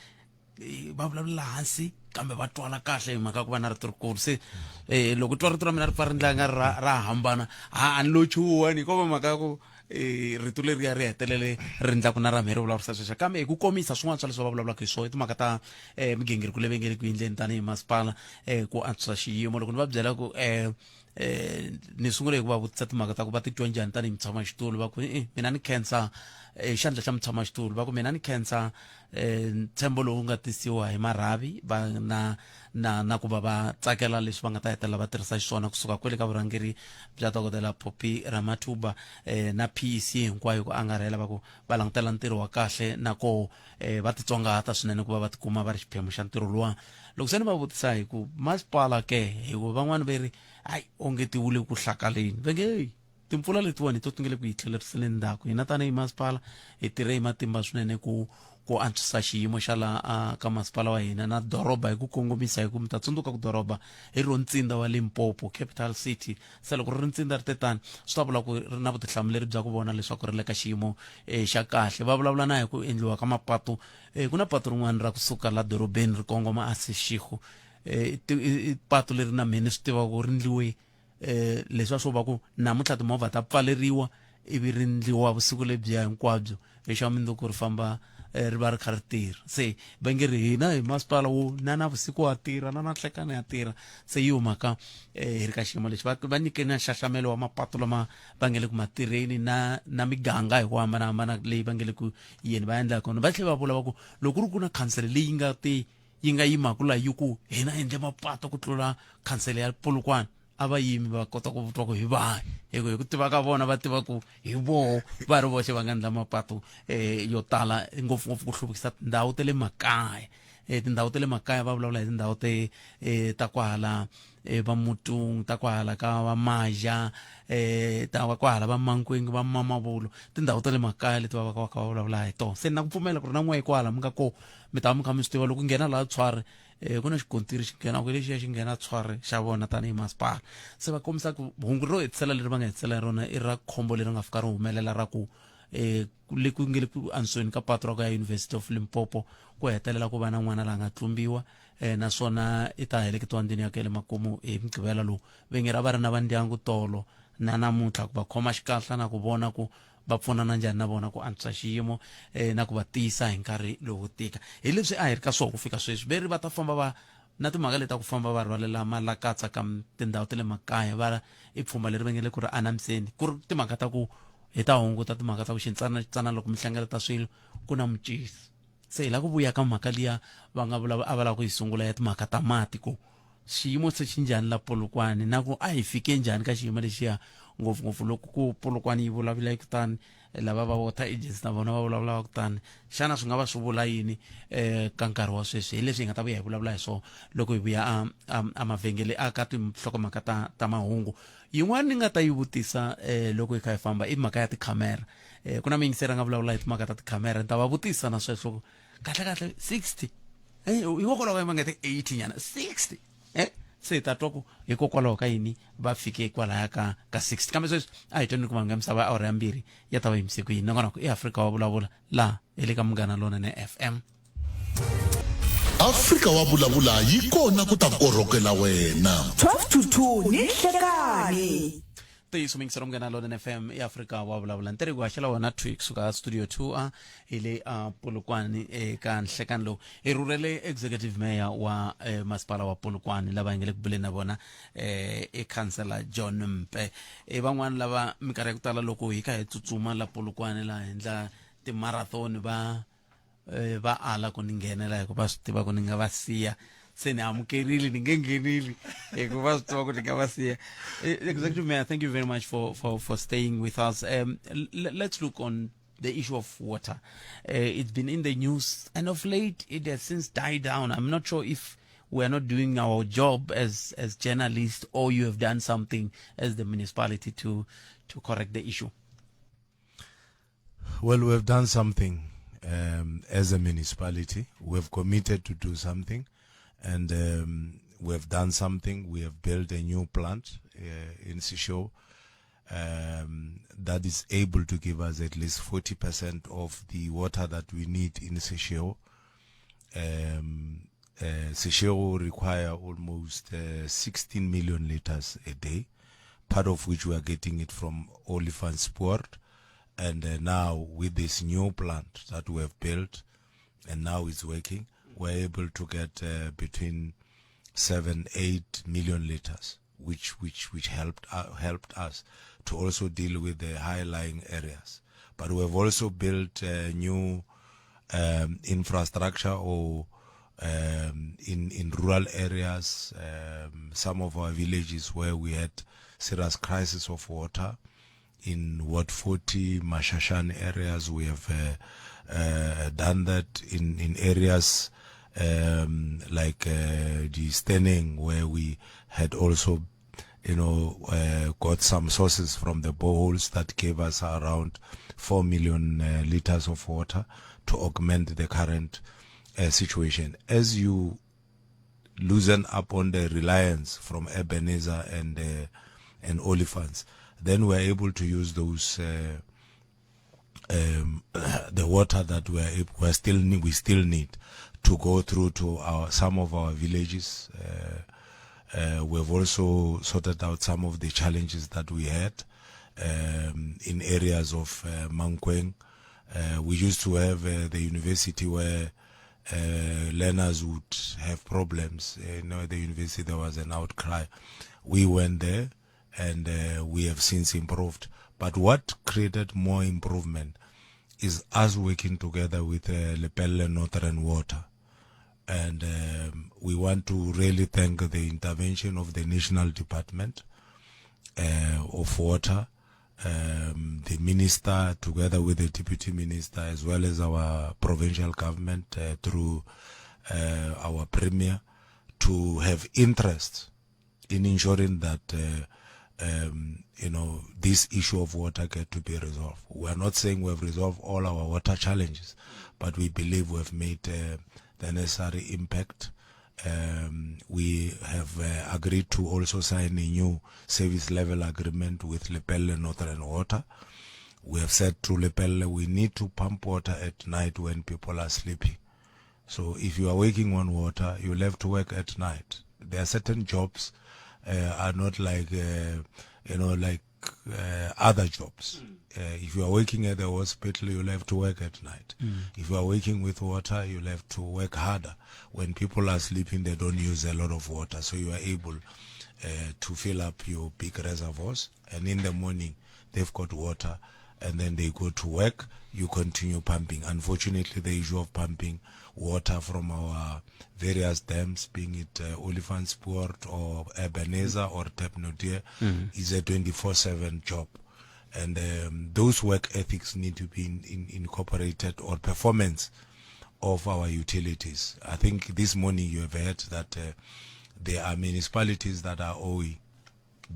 va vulavula hansi kambe va twala kahle hi mhaka ku va na rito rikulu se um loko twa rito ra mina ri pfa ri ndla nga ra ra hambana a ni lo chuha ni ko va mhaka ya ku um rito leriya ri hetelele ri ndlaku na ra mhe ri vulavurisa sweswo kambe hi ku komisa swin'wana swa leswi va vulavulaka hi swona i timhaka ta um migingiriko leyi va nge le ku endleni tanihi masipala um ku antswisa xiyimo loko ni va byela ku um eh ni sungule hi ku va vutisa timhaka ta ku va titwa njhani tanihi mutshamaxitulu va ku e mina ni khensa eh, xandla xa mutshamaxitulu va ku mina ni khensa eh, ntshembo lowu nga tisiwa hi marhavi va na na na ku va va tsakela leswi va nga ta hetelela va tirhisa xiswona kusuka kwele ka vurhangeri bya dokodela Poppy Ramatuba eh, na PEC hinkwayo ku angarhela va ku va langutela ntirho wa kahle na ko eh, va titsongahata swinene ku va va tikuma va ri xiphemu xa ntirho luwa loko se ni va vutisa hi ku masipala ke hi ku van'wani ve ri hayi onge ti wu le ku hlakaleni va nge heyi timpfula letiwani hi to ti nge le ku yi tlheleriseni ndzhaku hina tanihi masipala hi tirhe hi matimba swinene ku ku antswisa xiyimo xa laha ka masipala wa hina na doroba hi ku kongomisa hi ku mi ta tsundzuka ku doroba hi ro ntsinda wa Limpopo capital city se loko ri ri ntsinda ri te tani swi ta vula ku ri na vutihlamuleri bya ku vona leswaku ri le ka xiyimo eh, xa kahle va vulavula na hi ku endliwa ka mapatu eh, ku na patu rin'wana ra kusuka la dorobeni ri kongoma a Seshego eh, i patu leri na mina ni swi tivaka ku ri ndliwe eh leswiya swo va ku namuntlha timovha ta pfaleriwa ivi ri ndliwa vusiku lebyiya hinkwabyo hi xa mundzuku ri famba eh, ri va ri kha ri tirha se va nge ri hina hi masipala wo na na vusiku wa tirha na na nhlekani ya tirha se yi yo mhaka eh, hi ri ka xiyimo lexi va va nyike na nxaxamelo wa mapatu lama va nge le ku matirheni na na miganga hi ku hambanahambana leyi va nge le ku yeni va endla kona va tlhela va vula va ku loko ku ri ku na khansele leyi nga te yi nga yimaka la yi ku hina endle mapato ku tlula khansele ya Polokwane a va yimi va kota ku twa ku hi vahi hi ku hi ku tiva ka vona va tiva ku hi voho va ri voxe va nga endla mapato um yo tala ngopfungopfu ku hluvukisa tindhawu ta le makaya um tindhawu ta le makaya va vulavula hi tindhawu te um ta kwahala um va Mutung ta kwahala ka va Maja um ta kwahala va Mankweng va Mamabolo tindhawu ta le makaya leti va va ka va kha va vulavula hi tona se ni na ku pfumela ku ri na n'we kwala mi nga ko mi ta va mi kha mi swi tiva loko nghena laha tshwari um ku na xikontiri xi nghenaka lexiya xi nghena tshwari xa vona tanihi masipala se va kombisa ku hungu ro hetisela leri va nga hetisela hi rona i ra khombo leri nga fika ri humelela ra ku um le ku nge le ku antswiseni ka patu ra ku ya University of Limpopo ku hetelela ku va na n'wana la nga tlumbiwa um naswona i ta heleketiwa ndlwini ya ka le makumu hi mugqivela lowu ve nge ra va ri na va ndyangu tolo na namuntlha ku va khoma xikahla na ku vona ku va pfunana njhani na vona ku antswisa xiyimo eh, na ku va tiyisa hi nkarhi lowo tika hi leswi a hi ri ka swona ku fika sweswi ve ri va ta famba va na timhaka leti ta ku famba va rhwalela malakatsa ka tindhawu ta le makaya va i pfhumba leri va nge le ku ri anamiseni ku ri timhaka ta ku hi ta hunguta timhaka ta ku xintsanaxintsana loko mi hlengeleta swilo ku na mucisi se hi la ku vuya ka mhaka liya va nga vulavula a va lava ku yi sungula ya timhaka ta mati ku xiyimo se xi njhani la Polokwane na ku a hi fike njhani ka xiyimo lexiya ngopfungopfu loko ku Polokwane yi vulavula kutani lava va water agency na vona va vulavula va kutani xana swi nga va swi vula yini um ka nkarhi wa sweswi hi leswi hi nga ta vuya hi vulavula hi swona loko hi vuya a a mavhengele a ka tinhlokomhaka ta ta mahungu yin'wana ni nga ta yi vutisa um loko hi kha hi famba i mhaka ya tikhamera um ku na muyingiseri a nga vulavula hi timhaka ta tikhamera ni ta va vutisa na sweswo kahle kahle 60 eh hikokwalaho ka va nga te 80 nyana 60 eh se hi ta twa ku hikokwalaho ka yini va fike kwalaya ka ka 60 kambe sweswi a hi tweni ku mhanga misava awara ya mbirhi ya ta va yimise ku yini nakona ku i afrika wa vulavula laha hi le ka munghana lonene fm Afrika wa vulavula yi kona ku ta korhokela wena. 12 to 2 ni nhlekani. Ntiyiso muyingiseri munghana lonene fm i afrika wa vulavula ntirho ku haxela wona twi kusuka studio 2 a hi le a polokwane eka nhlekani lowu hi rhurhele executive mayor wa eh, masipala wa polokwane lava hi nga le ku buleni na vona eh, i councillor john mpe i van'wani lava minkarhi ya ku tala loko hi kha hi tsutsuma la polokwane laha hi endla timarathon va eh, va ala ku ni nghenela hikuva va swi tiva ku ni nga va siya se ni amukerile ni nge ngheneli hikuva va swi tiva ku ni nga va siya eh, executive mayor thank you very much for, for, for staying with us um, let's look on the issue of water uh, it's been in the news and of late it has since died down i'm not sure if we are not doing our job as as journalists or you have done something as the municipality to to correct the issue Well, we have done something um, as a municipality. We have committed to do something, and um, we have done something. We have built a new plant in Sisho um, that is able to give us at least 40% of the water that we need in Seshego. Um, uh, require almost uh, 16 million liters a day, part of which we are getting it from Olifantspoort. And uh, now with this new plant that we have built, and now it's working, we're able to get uh, between 7, 8 million liters, which, which, which helped, uh, helped us to also deal with the high-lying areas. But we have also built uh, new um, infrastructure or um, in, in rural areas, um, some of our villages where we had serious crisis of water. In Ward 40, Mashashan areas, we have uh, uh, done that in, in areas um, like uh, the Stenning, where we had also, you know, uh, got some sources from the boreholes that gave us around 4 million uh, liters of water to augment the current uh, situation. As you loosen up on the reliance from Ebenezer and uh, and Olifants, then we're able to use those uh, um, the water that we're, we're still need, we still need to go through to our some of our villages. Uh, uh, we've also sorted out some of the challenges that we had um, in areas of uh, Mankweng. Uh, we used to have uh, the university where uh, learners would have problems. You know, at the university there was an outcry. We went there and uh, we have since improved. But what created more improvement is us working together with uh, Lepelle Northern Water. And um, we want to really thank the intervention of the National Department uh, of Water, um, the minister together with the deputy minister, as well as our provincial government uh, through uh, our premier, to have interest in ensuring that uh, um, you know this issue of water get to be resolved. We are not saying we have resolved all our water challenges, but we believe we have made uh, the necessary impact. Um, we have uh, agreed to also sign a new service level agreement with Lepelle Northern Water. We have said to Lepelle we need to pump water at night when people are sleeping. So if you are working on water, you'll have to work at night. There are certain jobs uh, are not like, uh, you know, like uh, other jobs. Uh, if you are working at the hospital, you'll have to work at night. Mm. If you are working with water, you'll have to work harder. When people are sleeping, they don't use a lot of water. So you are able uh, to fill up your big reservoirs. And in the morning, they've got water. And then they go to work. You continue pumping. Unfortunately, the issue of pumping water from our various dams, being it uh, Olifantspoort or Ebenezer or Tepnodier, mm. is a 24-7 job. And um, those work ethics need to be in, in, incorporated or performance of our utilities. I think this morning you have heard that uh, there are municipalities that are owing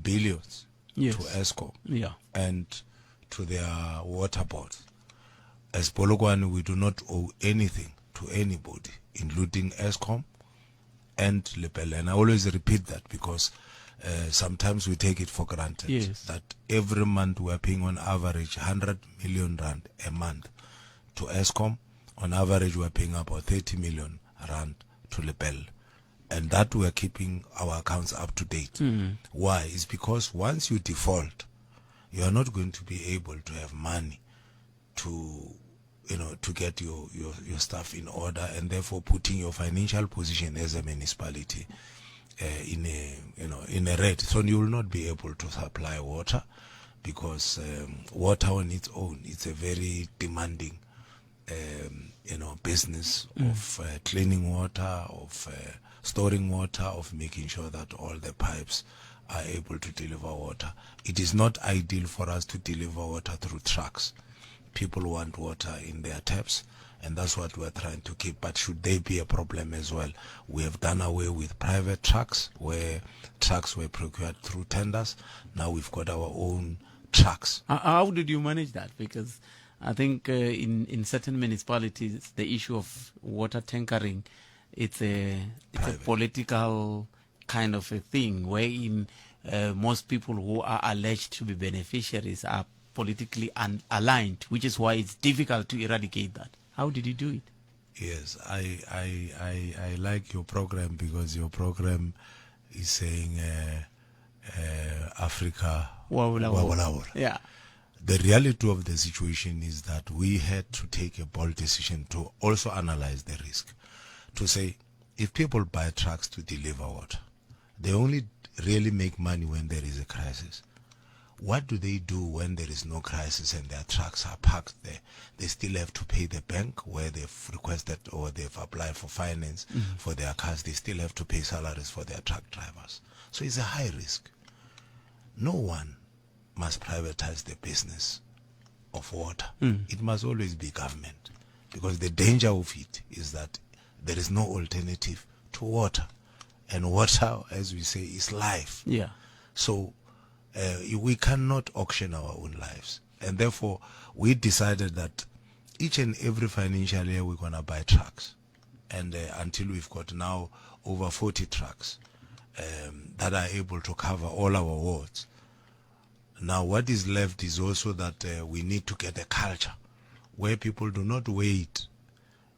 billions yes. to ESCO yeah. and to their water boards. As Polokwane, we do not owe anything to anybody, including ESCOM and Lepelle. And I always repeat that because uh, sometimes we take it for granted yes. that every month we are paying on average 100 million rand a month to ESCOM. On average, we are paying about 30 million rand to Lepelle. And that we are keeping our accounts up to date. Mm. Why? It's because once you default, you are not going to be able to have money to you know to get your, your, your stuff in order and therefore putting your financial position as a municipality uh, in a you know in a red so you will not be able to supply water because um, water on its own it's a very demanding um, you know business mm. of uh, cleaning water of uh, storing water of making sure that all the pipes are able to deliver water it is not ideal for us to deliver water through trucks people want water in their taps and that's what we're trying to keep. But should there be a problem as well, we have done away with private trucks where trucks were procured through tenders. Now we've got our own trucks. How did you manage that? Because I think uh, in, in certain municipalities, the issue of water tankering, it's a, it's a political kind of a thing wherein uh, most people who are alleged to be beneficiaries are politically aligned, which is why it's difficult to eradicate that. How did you do it? Yes, I, I, I, I like your program because your program is saying uh, uh, Africa. Wa wa Yeah. The reality of the situation is that we had to take a bold decision to also analyze the risk. To say, if people buy trucks to deliver water, they only really make money when there is a crisis. What do they do when there is no crisis and their trucks are parked there? They still have to pay the bank where they've requested or they've applied for finance mm. for their cars. They still have to pay salaries for their truck drivers. So it's a high risk. No one must privatize the business of water. Mm. It must always be government because the danger of it is that there is no alternative to water. And water, as we say, is life. Yeah. So uh, we cannot auction our own lives. And therefore, we decided that each and every financial year we're going to buy trucks. And uh, until we've got now over 40 trucks um, that are able to cover all our wards. Now, what is left is also that uh, we need to get a culture where people do not wait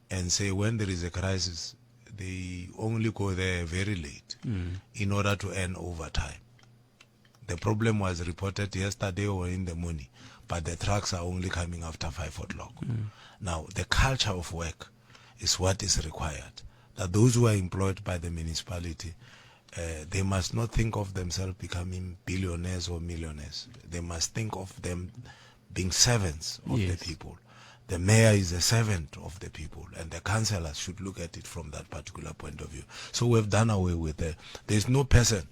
and say when there is a crisis, they only go there very late mm. in order to earn overtime. The problem was reported yesterday or in the morning, but the trucks are only coming after 5 o'clock. Mm. Now, the culture of work is what is required. That those who are employed by the municipality, uh, they must not think of themselves becoming billionaires or millionaires. They must think of them being servants of yes. the people. The mayor is a servant of the people, and the councillors should look at it from that particular point of view. So we've done away with it. There's no person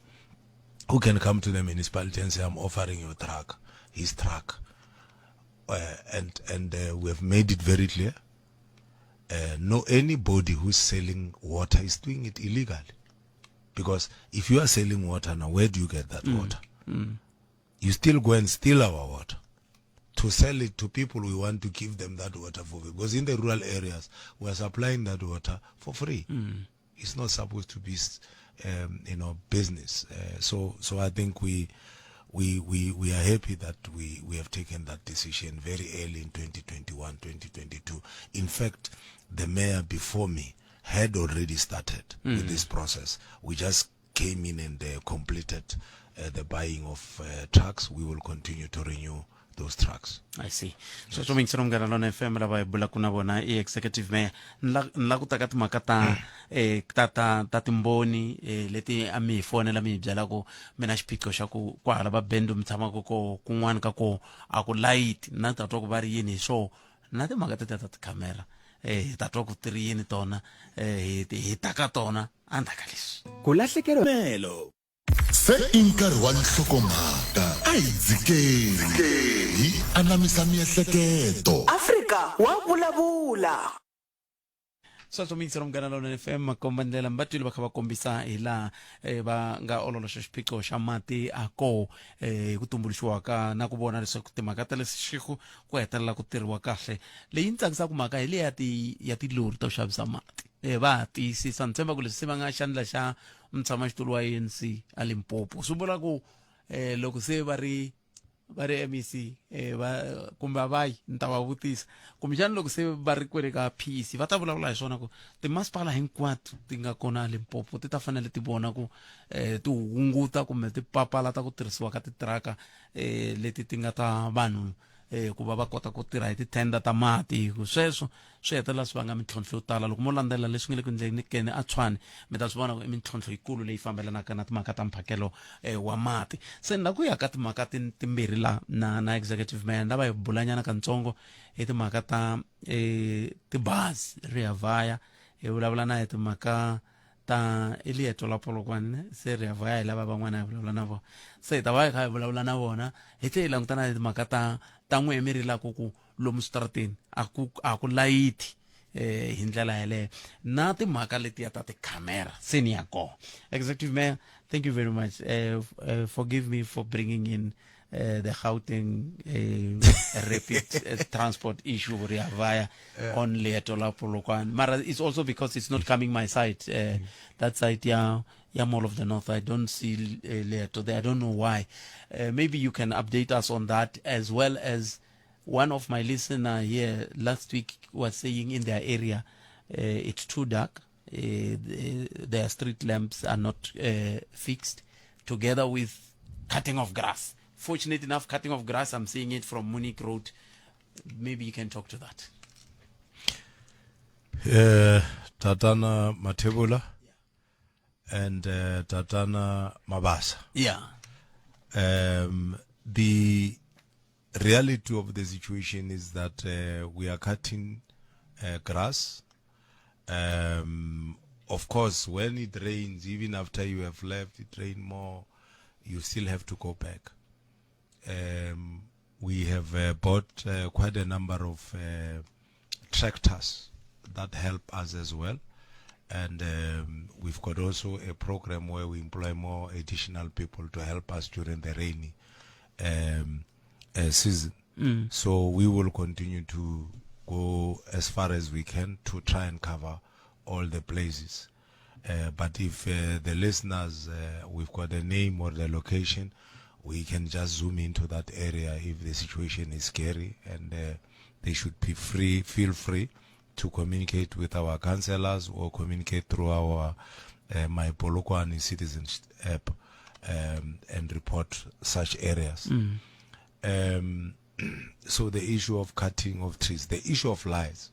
who can come to the municipality and say, I'm offering your truck, his truck. Uh, and and uh, we have made it very clear. Uh, no anybody who's selling water is doing it illegally. Because if you are selling water now, where do you get that mm. water? Mm. You still go and steal our water to sell it to people we want to give them that water for free. Because in the rural areas, we are supplying that water for free. Mm. It's not supposed to be, um, you know, business. Uh, so, so I think we, we, we, we are happy that we, we have taken that decision very early in 2021, 2022. In fact, the mayor before me had already started mm. with this process. We just came in and uh, completed uh, the buying of uh, trucks. We will continue to renew those trucks. I see. Sweswo miyingiselo munghana lona FM lava hi bulaka na vona i executive mayor ni la ku ta ka timhaka ta eh ta ta ta timboni eh, leti a mi hi fonela mi hi byela ku mi na xiphiqo xa ku kwahala va bendo mi tshamaka ko kun'wana ka ko a ku layiti na ta twa ku va ri yini hi swoho na timhaka tetiya ta tikhamera eh hi ta twa ku ti ri yini tona eh hi hi ta ka tona endzhaku ka leswi ku lahlekeriwa melo Se i nkarhi wa nhlokomhaka, a hi dzikeni hi anamisa miehleketo. Afrika wa vulavula. Sweswo miyingiselo munghana lonene fm makombandlela mi va twile va kha va kombisa hi laha eh, va nga ololoxa xiphiqo xa mati a ko eh, hi ku tumbuluxiwa ka na ku vona leswaku timhaka ta le Seshego ku hetelela ku tirhiwa kahle leyi ni tsakisaka mhaka hi leyi ya ti ya tilori to xavisa mati eh, va ha tiyisisa ni tshemba ku leswi se va nga xandla xa mutshamaxitulu wa ANC a Limpopo swi vula ku eh, loko se va ri va ri MEC eh, va kumbe a va yi ni ta va vutisa kumbexana loko se va ri kwele ka PEC va ta vulavula hi swona ku timasipala hinkwato ti nga kona a Limpopo ti ta fanele ti vona ku eh, ti hunguta kumbe ti papalata ku tirhisiwa ka titiraka eh, leti ti nga ta vanhu eh, ku va va kota ku tirha hi tithenda ta mati hi ku sweswo swi hetelela swi vanga mintlhontlho yo tala loko mo landzelela leswi nga le ku endleni kene a tshwane mi ta swi vona ku i mintlhontlho yikulu leyi fambelanaka na timhaka ta mphakelo eh, wa mati se ni la ku ya ka timhaka timbirhi la na na executive mayor lava hi bulanyana kantsongo hi timhaka ta eh, tibazi ri ya vhaya hi vulavula na hi timhaka ta i lieto la polokwane se ri ya vhaya hi lava van'wana hi vulavula na vona se hi ta va hi kha hi vulavula na vona hi tlhe hi langutana na timhaka ta ta n'wehe mi rilaka ku lomu switarateni a ku a ku layiti eh hi ndlela yeleyo na timhaka letiya ta tikhamera se ni ya kona executive mayor Thank you very much. Forgive me for bringing in the Gauteng rapid transport issue re a via on leeto la Polokwane. Mara it's also because it's not coming my side. That side ya ya Mall of the North. I don't see leeto there. I don't know why. Maybe you can update us on that, as well as one of my listener here last week was saying in their area it's too dark. Their street lamps are not fixed, together with cutting of grass. Fortunate enough, cutting of grass, I'm seeing it from Munich Road. Maybe you can talk to that. Tatana Matebula and Tatana Mabasa. The reality of the situation is that we are cutting grass. Of course, when it rains, even after you have left, it rains more, you still have to go back. We have bought quite a number of tractors that help us as well. And we've got also a program where we employ more additional people to help us during the rainy season. So we will continue to go as far as we can to try and cover all the places. But if the listeners, we've got a name or the location, we can just zoom into that area if the situation is scary, and they should be free, feel free to communicate with our councillors or communicate through our My Polokwane Citizens app and report such areas. So the issue of cutting of trees, the issue of lies,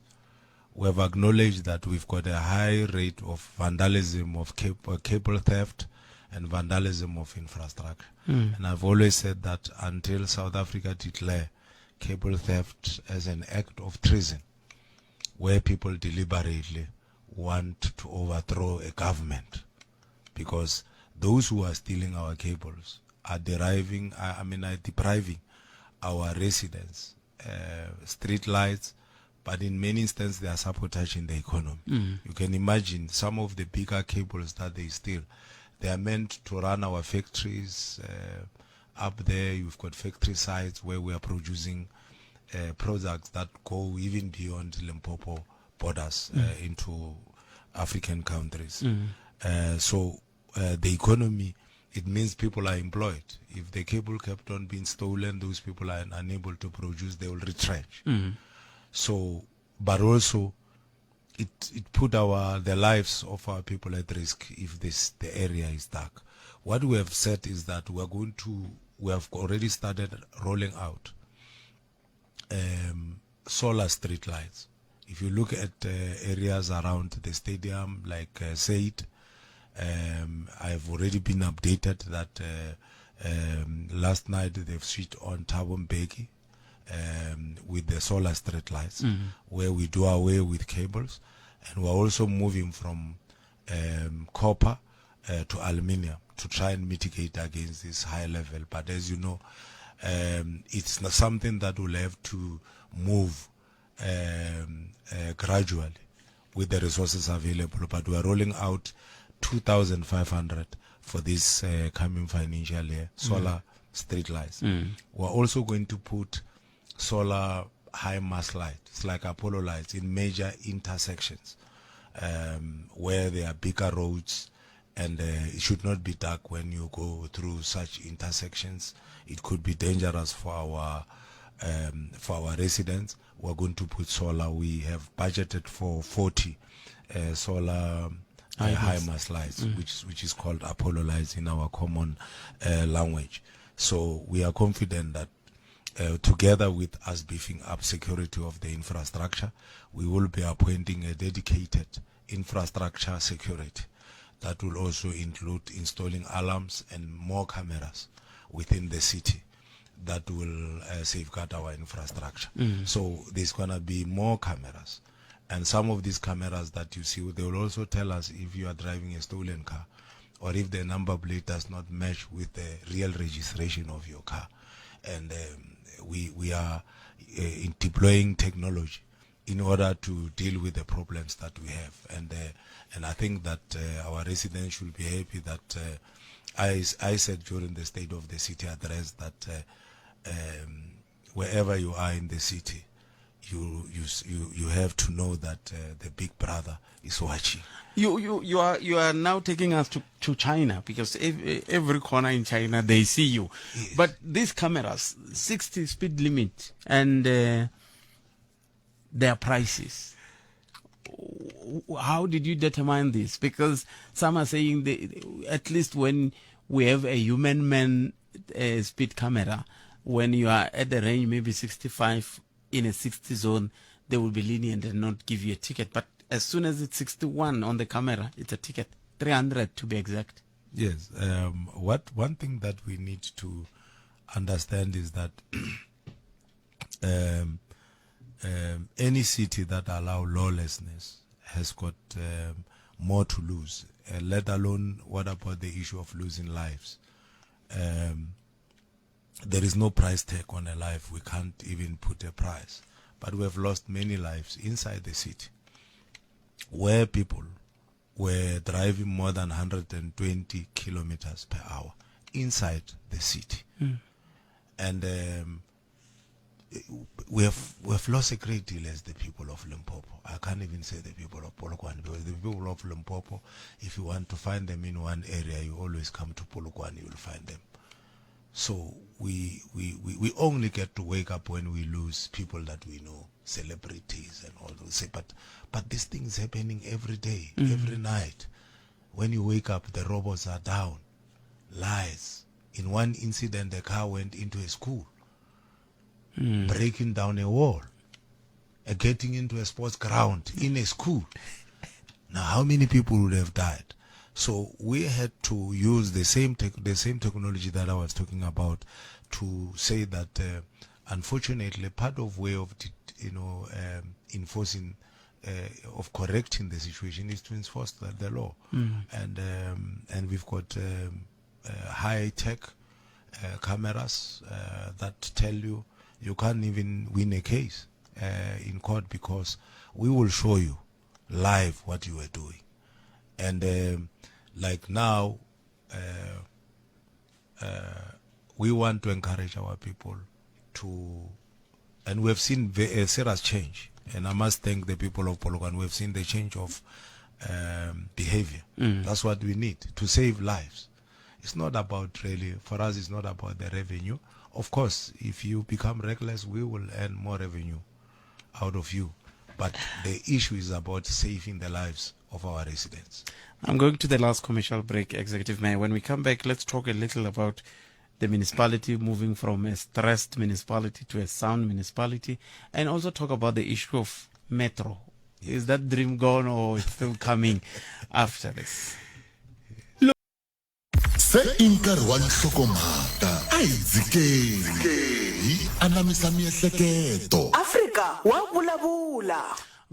we have acknowledged that we've got a high rate of vandalism, of cable theft and vandalism of infrastructure. And I've always said that until South Africa declare cable theft as an act of treason, where people deliberately want to overthrow a government, because those who are stealing our cables are deriving, I mean, are depriving our residents, street lights, but in many instances they are sabotaging the economy. You can imagine some of the bigger cables that they steal, they are meant to run our factories. Up there you've got factory sites where we are producing products that go even beyond Limpopo borders into African countries. So the economy, it means people are employed. If the cable kept on being stolen, those people are unable to produce, they will retrench. So, but also it put the lives of our people at risk if the area is dark. What we have said is that we have already started rolling out solar street lights. If you look at areas around the stadium, like Said, I've already been updated that last night they've switched on Thabo Mbeki with the solar street lights, where we do away with cables, and we're also moving from copper to aluminium to try and mitigate against this high level. But as you know, it's not something that will have to move gradually with the resources available. But we are rolling out 2,500 for this coming financial year, solar street lights. We're also going to put solar high mast lights, it's like Apollo lights, in major intersections where there are bigger roads, and it should not be dark when you go through such intersections. It could be dangerous for our residents. We're going to put solar. We have budgeted for 40 solar high mast lights, which is called Apollo lights in our common language. So we are confident that together with us beefing up security of the infrastructure, we will be appointing a dedicated infrastructure security that will also include installing alarms and more cameras within the city that will safeguard our infrastructure. So there's going to be more cameras. And some of these cameras that you see, they will also tell us if you are driving a stolen car or if the number plate does not match with the real registration of your car. And we are in deploying technology in order to deal with the problems that we have. And I think that our residents should be happy that I, I said during the State of the City address that um, wherever you are in the city, you you you you have to know that uh, the big brother is watching. You you you are you are now taking us to, to China because every, every corner in China they see you. Yes. But these cameras, 60 speed limit and uh, their prices. How did you determine this? Because some are saying they, at least when we have a human man uh, speed camera, when you are at the range maybe 65 in a 60 zone, they will be lenient and not give you a ticket. But as soon as it's 61 on the camera, it's a ticket, 300 to be exact. Yes. Um, what one thing that we need to understand is that um, um, any city that allow lawlessness has got um, more to lose, uh, let alone what about the issue of losing lives. Um, there is no price tag on a life. We can't even put a price. But we have lost many lives inside the city where people were driving more than 120 kilometers per hour inside the city. Mm. And um, we have we have lost a great deal as the people of Limpopo. I can't even say the people of Polokwane because the people of Limpopo, if you want to find them in one area, you always come to Polokwane, you will find them. So we, we, we, we only get to wake up when we lose people that we know, celebrities and all those. But, but this thing is happening every day, mm. every night. When you wake up, the robots are down. Lies. In one incident, the car went into a school, mm. breaking down a wall, uh, getting into a sports ground in a school. Now, how many people would have died? So we had to use the same the same technology that I was talking about to say that, uh, unfortunately, part of way of you know um, enforcing uh, of correcting the situation is to enforce the, the law, mm. and um, and we've got um, uh, high tech uh, cameras uh, that tell you you can't even win a case uh, in court because we will show you live what you were doing. And um, like now, uh, uh, we want to encourage our people to, and we have seen a serious change. And I must thank the people of Polokwane. We have seen the change of um, behavior. Mm. That's what we need to save lives. It's not about really, for us, it's not about the revenue. Of course, if you become reckless, we will earn more revenue out of you. But the issue is about saving the lives of our residents. I'm going to the last commercial break, Executive Mayor. When we come back, let's talk a little about the municipality moving from a stressed municipality to a sound municipality, and also talk about the issue of metro. Is that dream gone or it's still coming after this? Se i nkarhi wa nhlokomhaka a hi dzikeni hi anamisa miehleketo Afrika wa vulavula.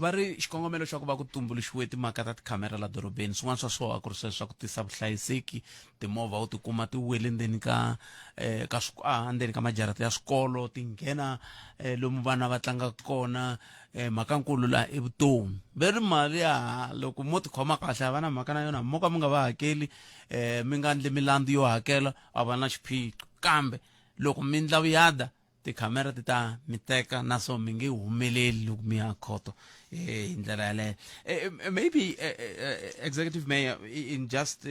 Va ri xikongomelo xa ku va ku tumbuluxiwe timhaka ta tikhamera la dorobeni swin'wana swa swona a ku ri sweswo swa ku tisa vuhlayiseki timovha u tikuma ti wele ndzeni ka eh, ka ah, ndzeni ka majarata ya swikolo ti nghena eh, lomu vana va tlangaka kona eh, mhakankulu la i vutomi ve ri mali ya loko mo tikhoma kahle a va na mhaka na yona mo ka mi nga va hakeli eh, mi nga ndli milandzu yo hakela a va na xiphiqo kambe loko mi ndla vuyada tikhamera ti ta mi teka naswo mi nge humeleli loko mi ya khoto eh, hi ndlela yaleyo eh, eh, maybe executive mayor in just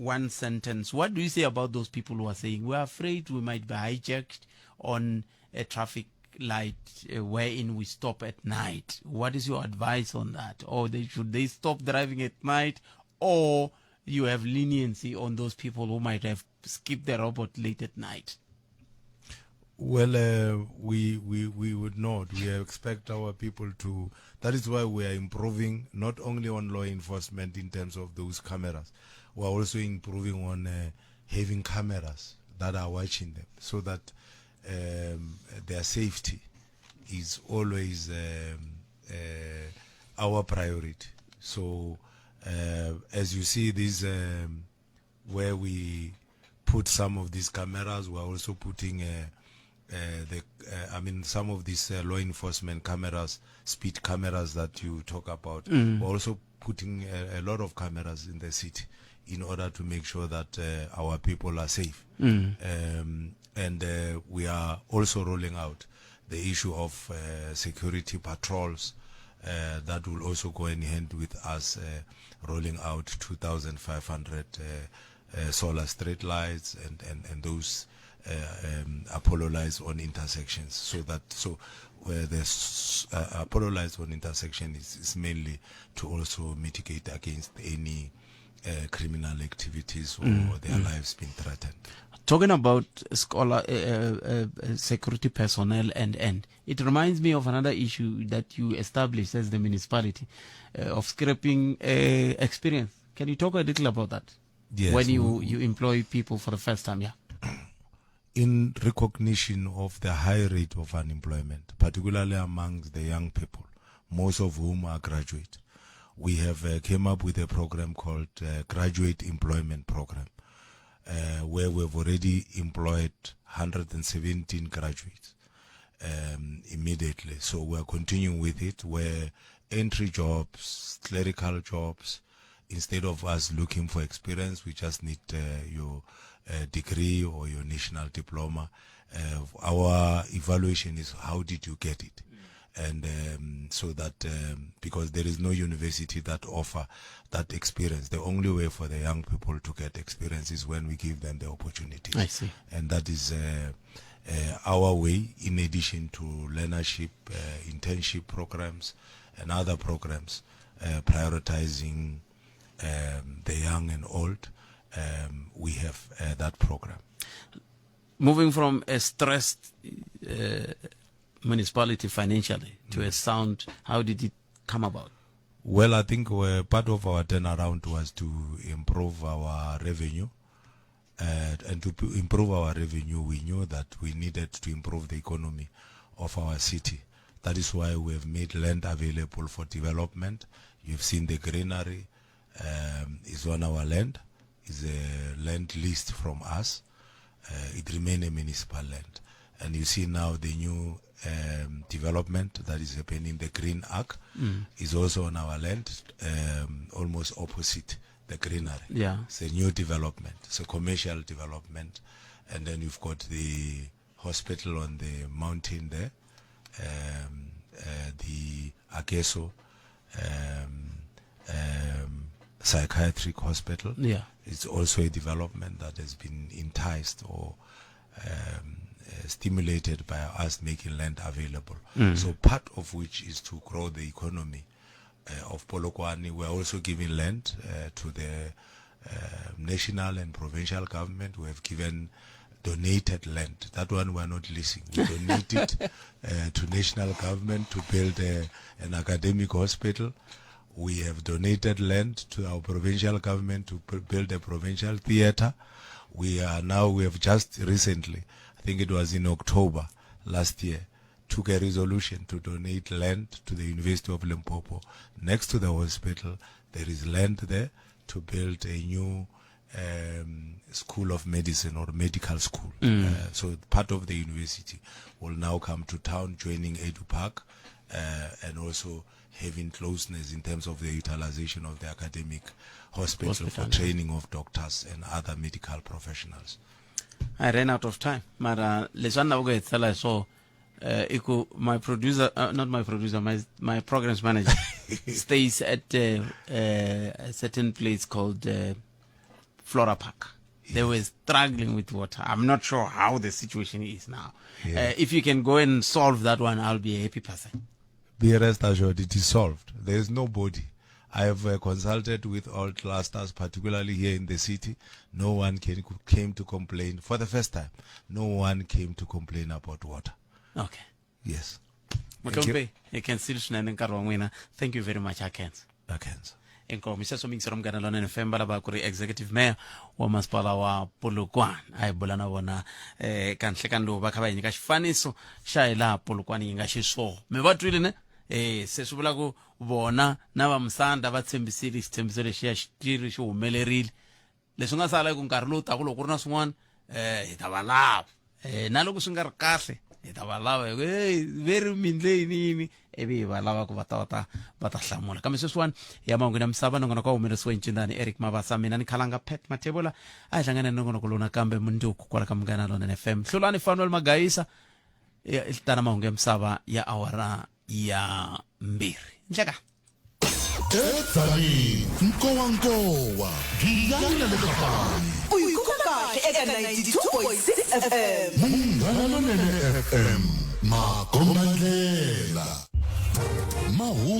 one sentence what do you say about those people who are saying we are afraid we might be hijacked on a traffic light wherein we stop at night what is your advice on that or they should they stop driving at night or you have leniency on those people who might have skipped the robot late at night Well, uh, we, we, we would not. We expect our people to. That is why we are improving not only on law enforcement in terms of those cameras, we are also improving on uh, having cameras that are watching them so that um, their safety is always um, uh, our priority. So, uh, as you see, this um, where we put some of these cameras, we're also putting uh, uh, the, uh, I mean, some of these uh, law enforcement cameras, speed cameras that you talk about. Mm. We're also putting a, a lot of cameras in the city in order to make sure that uh, our people are safe. Mm. Um, and uh, we are also rolling out the issue of uh, security patrols uh, that will also go in hand with us uh, rolling out 2,500 uh, uh, solar street lights and, and, and those uh, um, Apollo lights on intersections. So that so where the uh, Apollo lights on intersection is, is mainly to also mitigate against any uh, criminal activities or mm. their mm. lives being threatened. Talking about scholar uh, uh, uh, security personnel and and it reminds me of another issue that you established as the municipality uh, of scraping uh, experience. Can you talk a little about that? Yes, When you, you employ people for the first time, yeah. In recognition of the high rate of unemployment, particularly amongst the young people, most of whom are graduate, we have uh, came up with a program called uh, Graduate Employment Program, uh, where we've already employed 117 graduates um, immediately. So we are continuing with it, where entry jobs, clerical jobs, instead of us looking for experience, we just need uh, your uh, degree or your national diploma. Uh, our evaluation is how did you get it? And um, so that um, because there is no university that offer that experience, the only way for the young people to get experience is when we give them the opportunity. I see. And that is uh, uh, our way, in addition to learnership, uh, internship programs, and other programs, uh, prioritizing um, the young and old. Um, we have uh, that program. Moving from a stressed uh, municipality financially to a sound, how did it come about? Well, I think uh, part of our turnaround was to improve our revenue. Uh, and to p- improve our revenue, we knew that we needed to improve the economy of our city. That is why we have made land available for development. You've seen the greenery um, is on our land, is a land leased from us. Uh, it remained a municipal land. And you see now the new um, development that is happening, the Green Arc, Mm. is also on our land, um, almost opposite the greenery. Yeah. It's a new development. It's a commercial development. And then you've got the hospital on the mountain there, um, uh, the Akeso um, um, psychiatric hospital. Yeah. It's also a development that has been enticed or um, uh, stimulated by us making land available. Mm. So part of which is to grow the economy uh, of Polokwane. We are also giving land uh, to the uh, national and provincial government. We have given donated land. That one we are not leasing. We donated uh, to national government to build a, an academic hospital. We have donated land to our provincial government to build a provincial theater. We are now, we have just recently, I think it was in October last year, took a resolution to donate land to the University of Limpopo. Next to the hospital, there is land there to build a new um, school of medicine or medical school. Mm. Uh, so part of the university will now come to town, joining Edu Park, uh, and also having closeness in terms of the utilization of the academic hospital, Hospital, for yeah. training of doctors and other medical professionals. I ran out of time. Mara leswi a ni lava ku hetisela hi swona uh, i ku my producer uh, not my producer my my programs manager stays at uh, uh, a certain place called uh, Flora Park. They were struggling with water. I'm not sure how the situation is now. Yeah. Uh, if you can go and solve that one, I'll be a happy person. Be rest assured, it is solved. There is nobody. I have uh, consulted with all clusters, particularly here in the city. No one can, came to complain for the first time. No one came to complain about water. Okay. Yes. Thank you. Muhlompe, hi khensile swinene nkarhi wa n'wina. Thank you very much, Akens. Akens. Inkomu xeswo miyingisero munghana lonene fm va lava ku ri executive mayor wa masipala wa polokwane a hi bula na vona um ka nhlekani lowu va kha va hi nyika xifaniso xa hi laha polokwane yi nga xiswona mi va twile ne eh se swi vula ku vona na va musanda va tshembisile xitshembiso lexiya xitiri xi humelerile leswi nga sala ku nkarhi lowu taku loko ku ri na swin'wana um hi ta va lava um na loko swi nga ri kahle Hi ta va lava hi ku hey ve ri mindle yini yini ivi hi va lava ku va ta va ta va ta hlamula. Kambe sweswiwani ya mahungu ya misava nongonoko wa humelerisiwe hi Ncindani Eric Mabasa mina ni Khalanga Pat Mathebula a hi hlangane nongonoko lowu nakambe mundzuku kwala ka Munghana Lonene FM. Hlulani Fanuel Magayisa ya tana mahungu ya misava ya awara ya 2. Ndleka. Edzanini nkowankowa giyani na le kafani U yi kuma kahle eka 92.6 FM. Munghana Lonene FM makombandlela mahungu.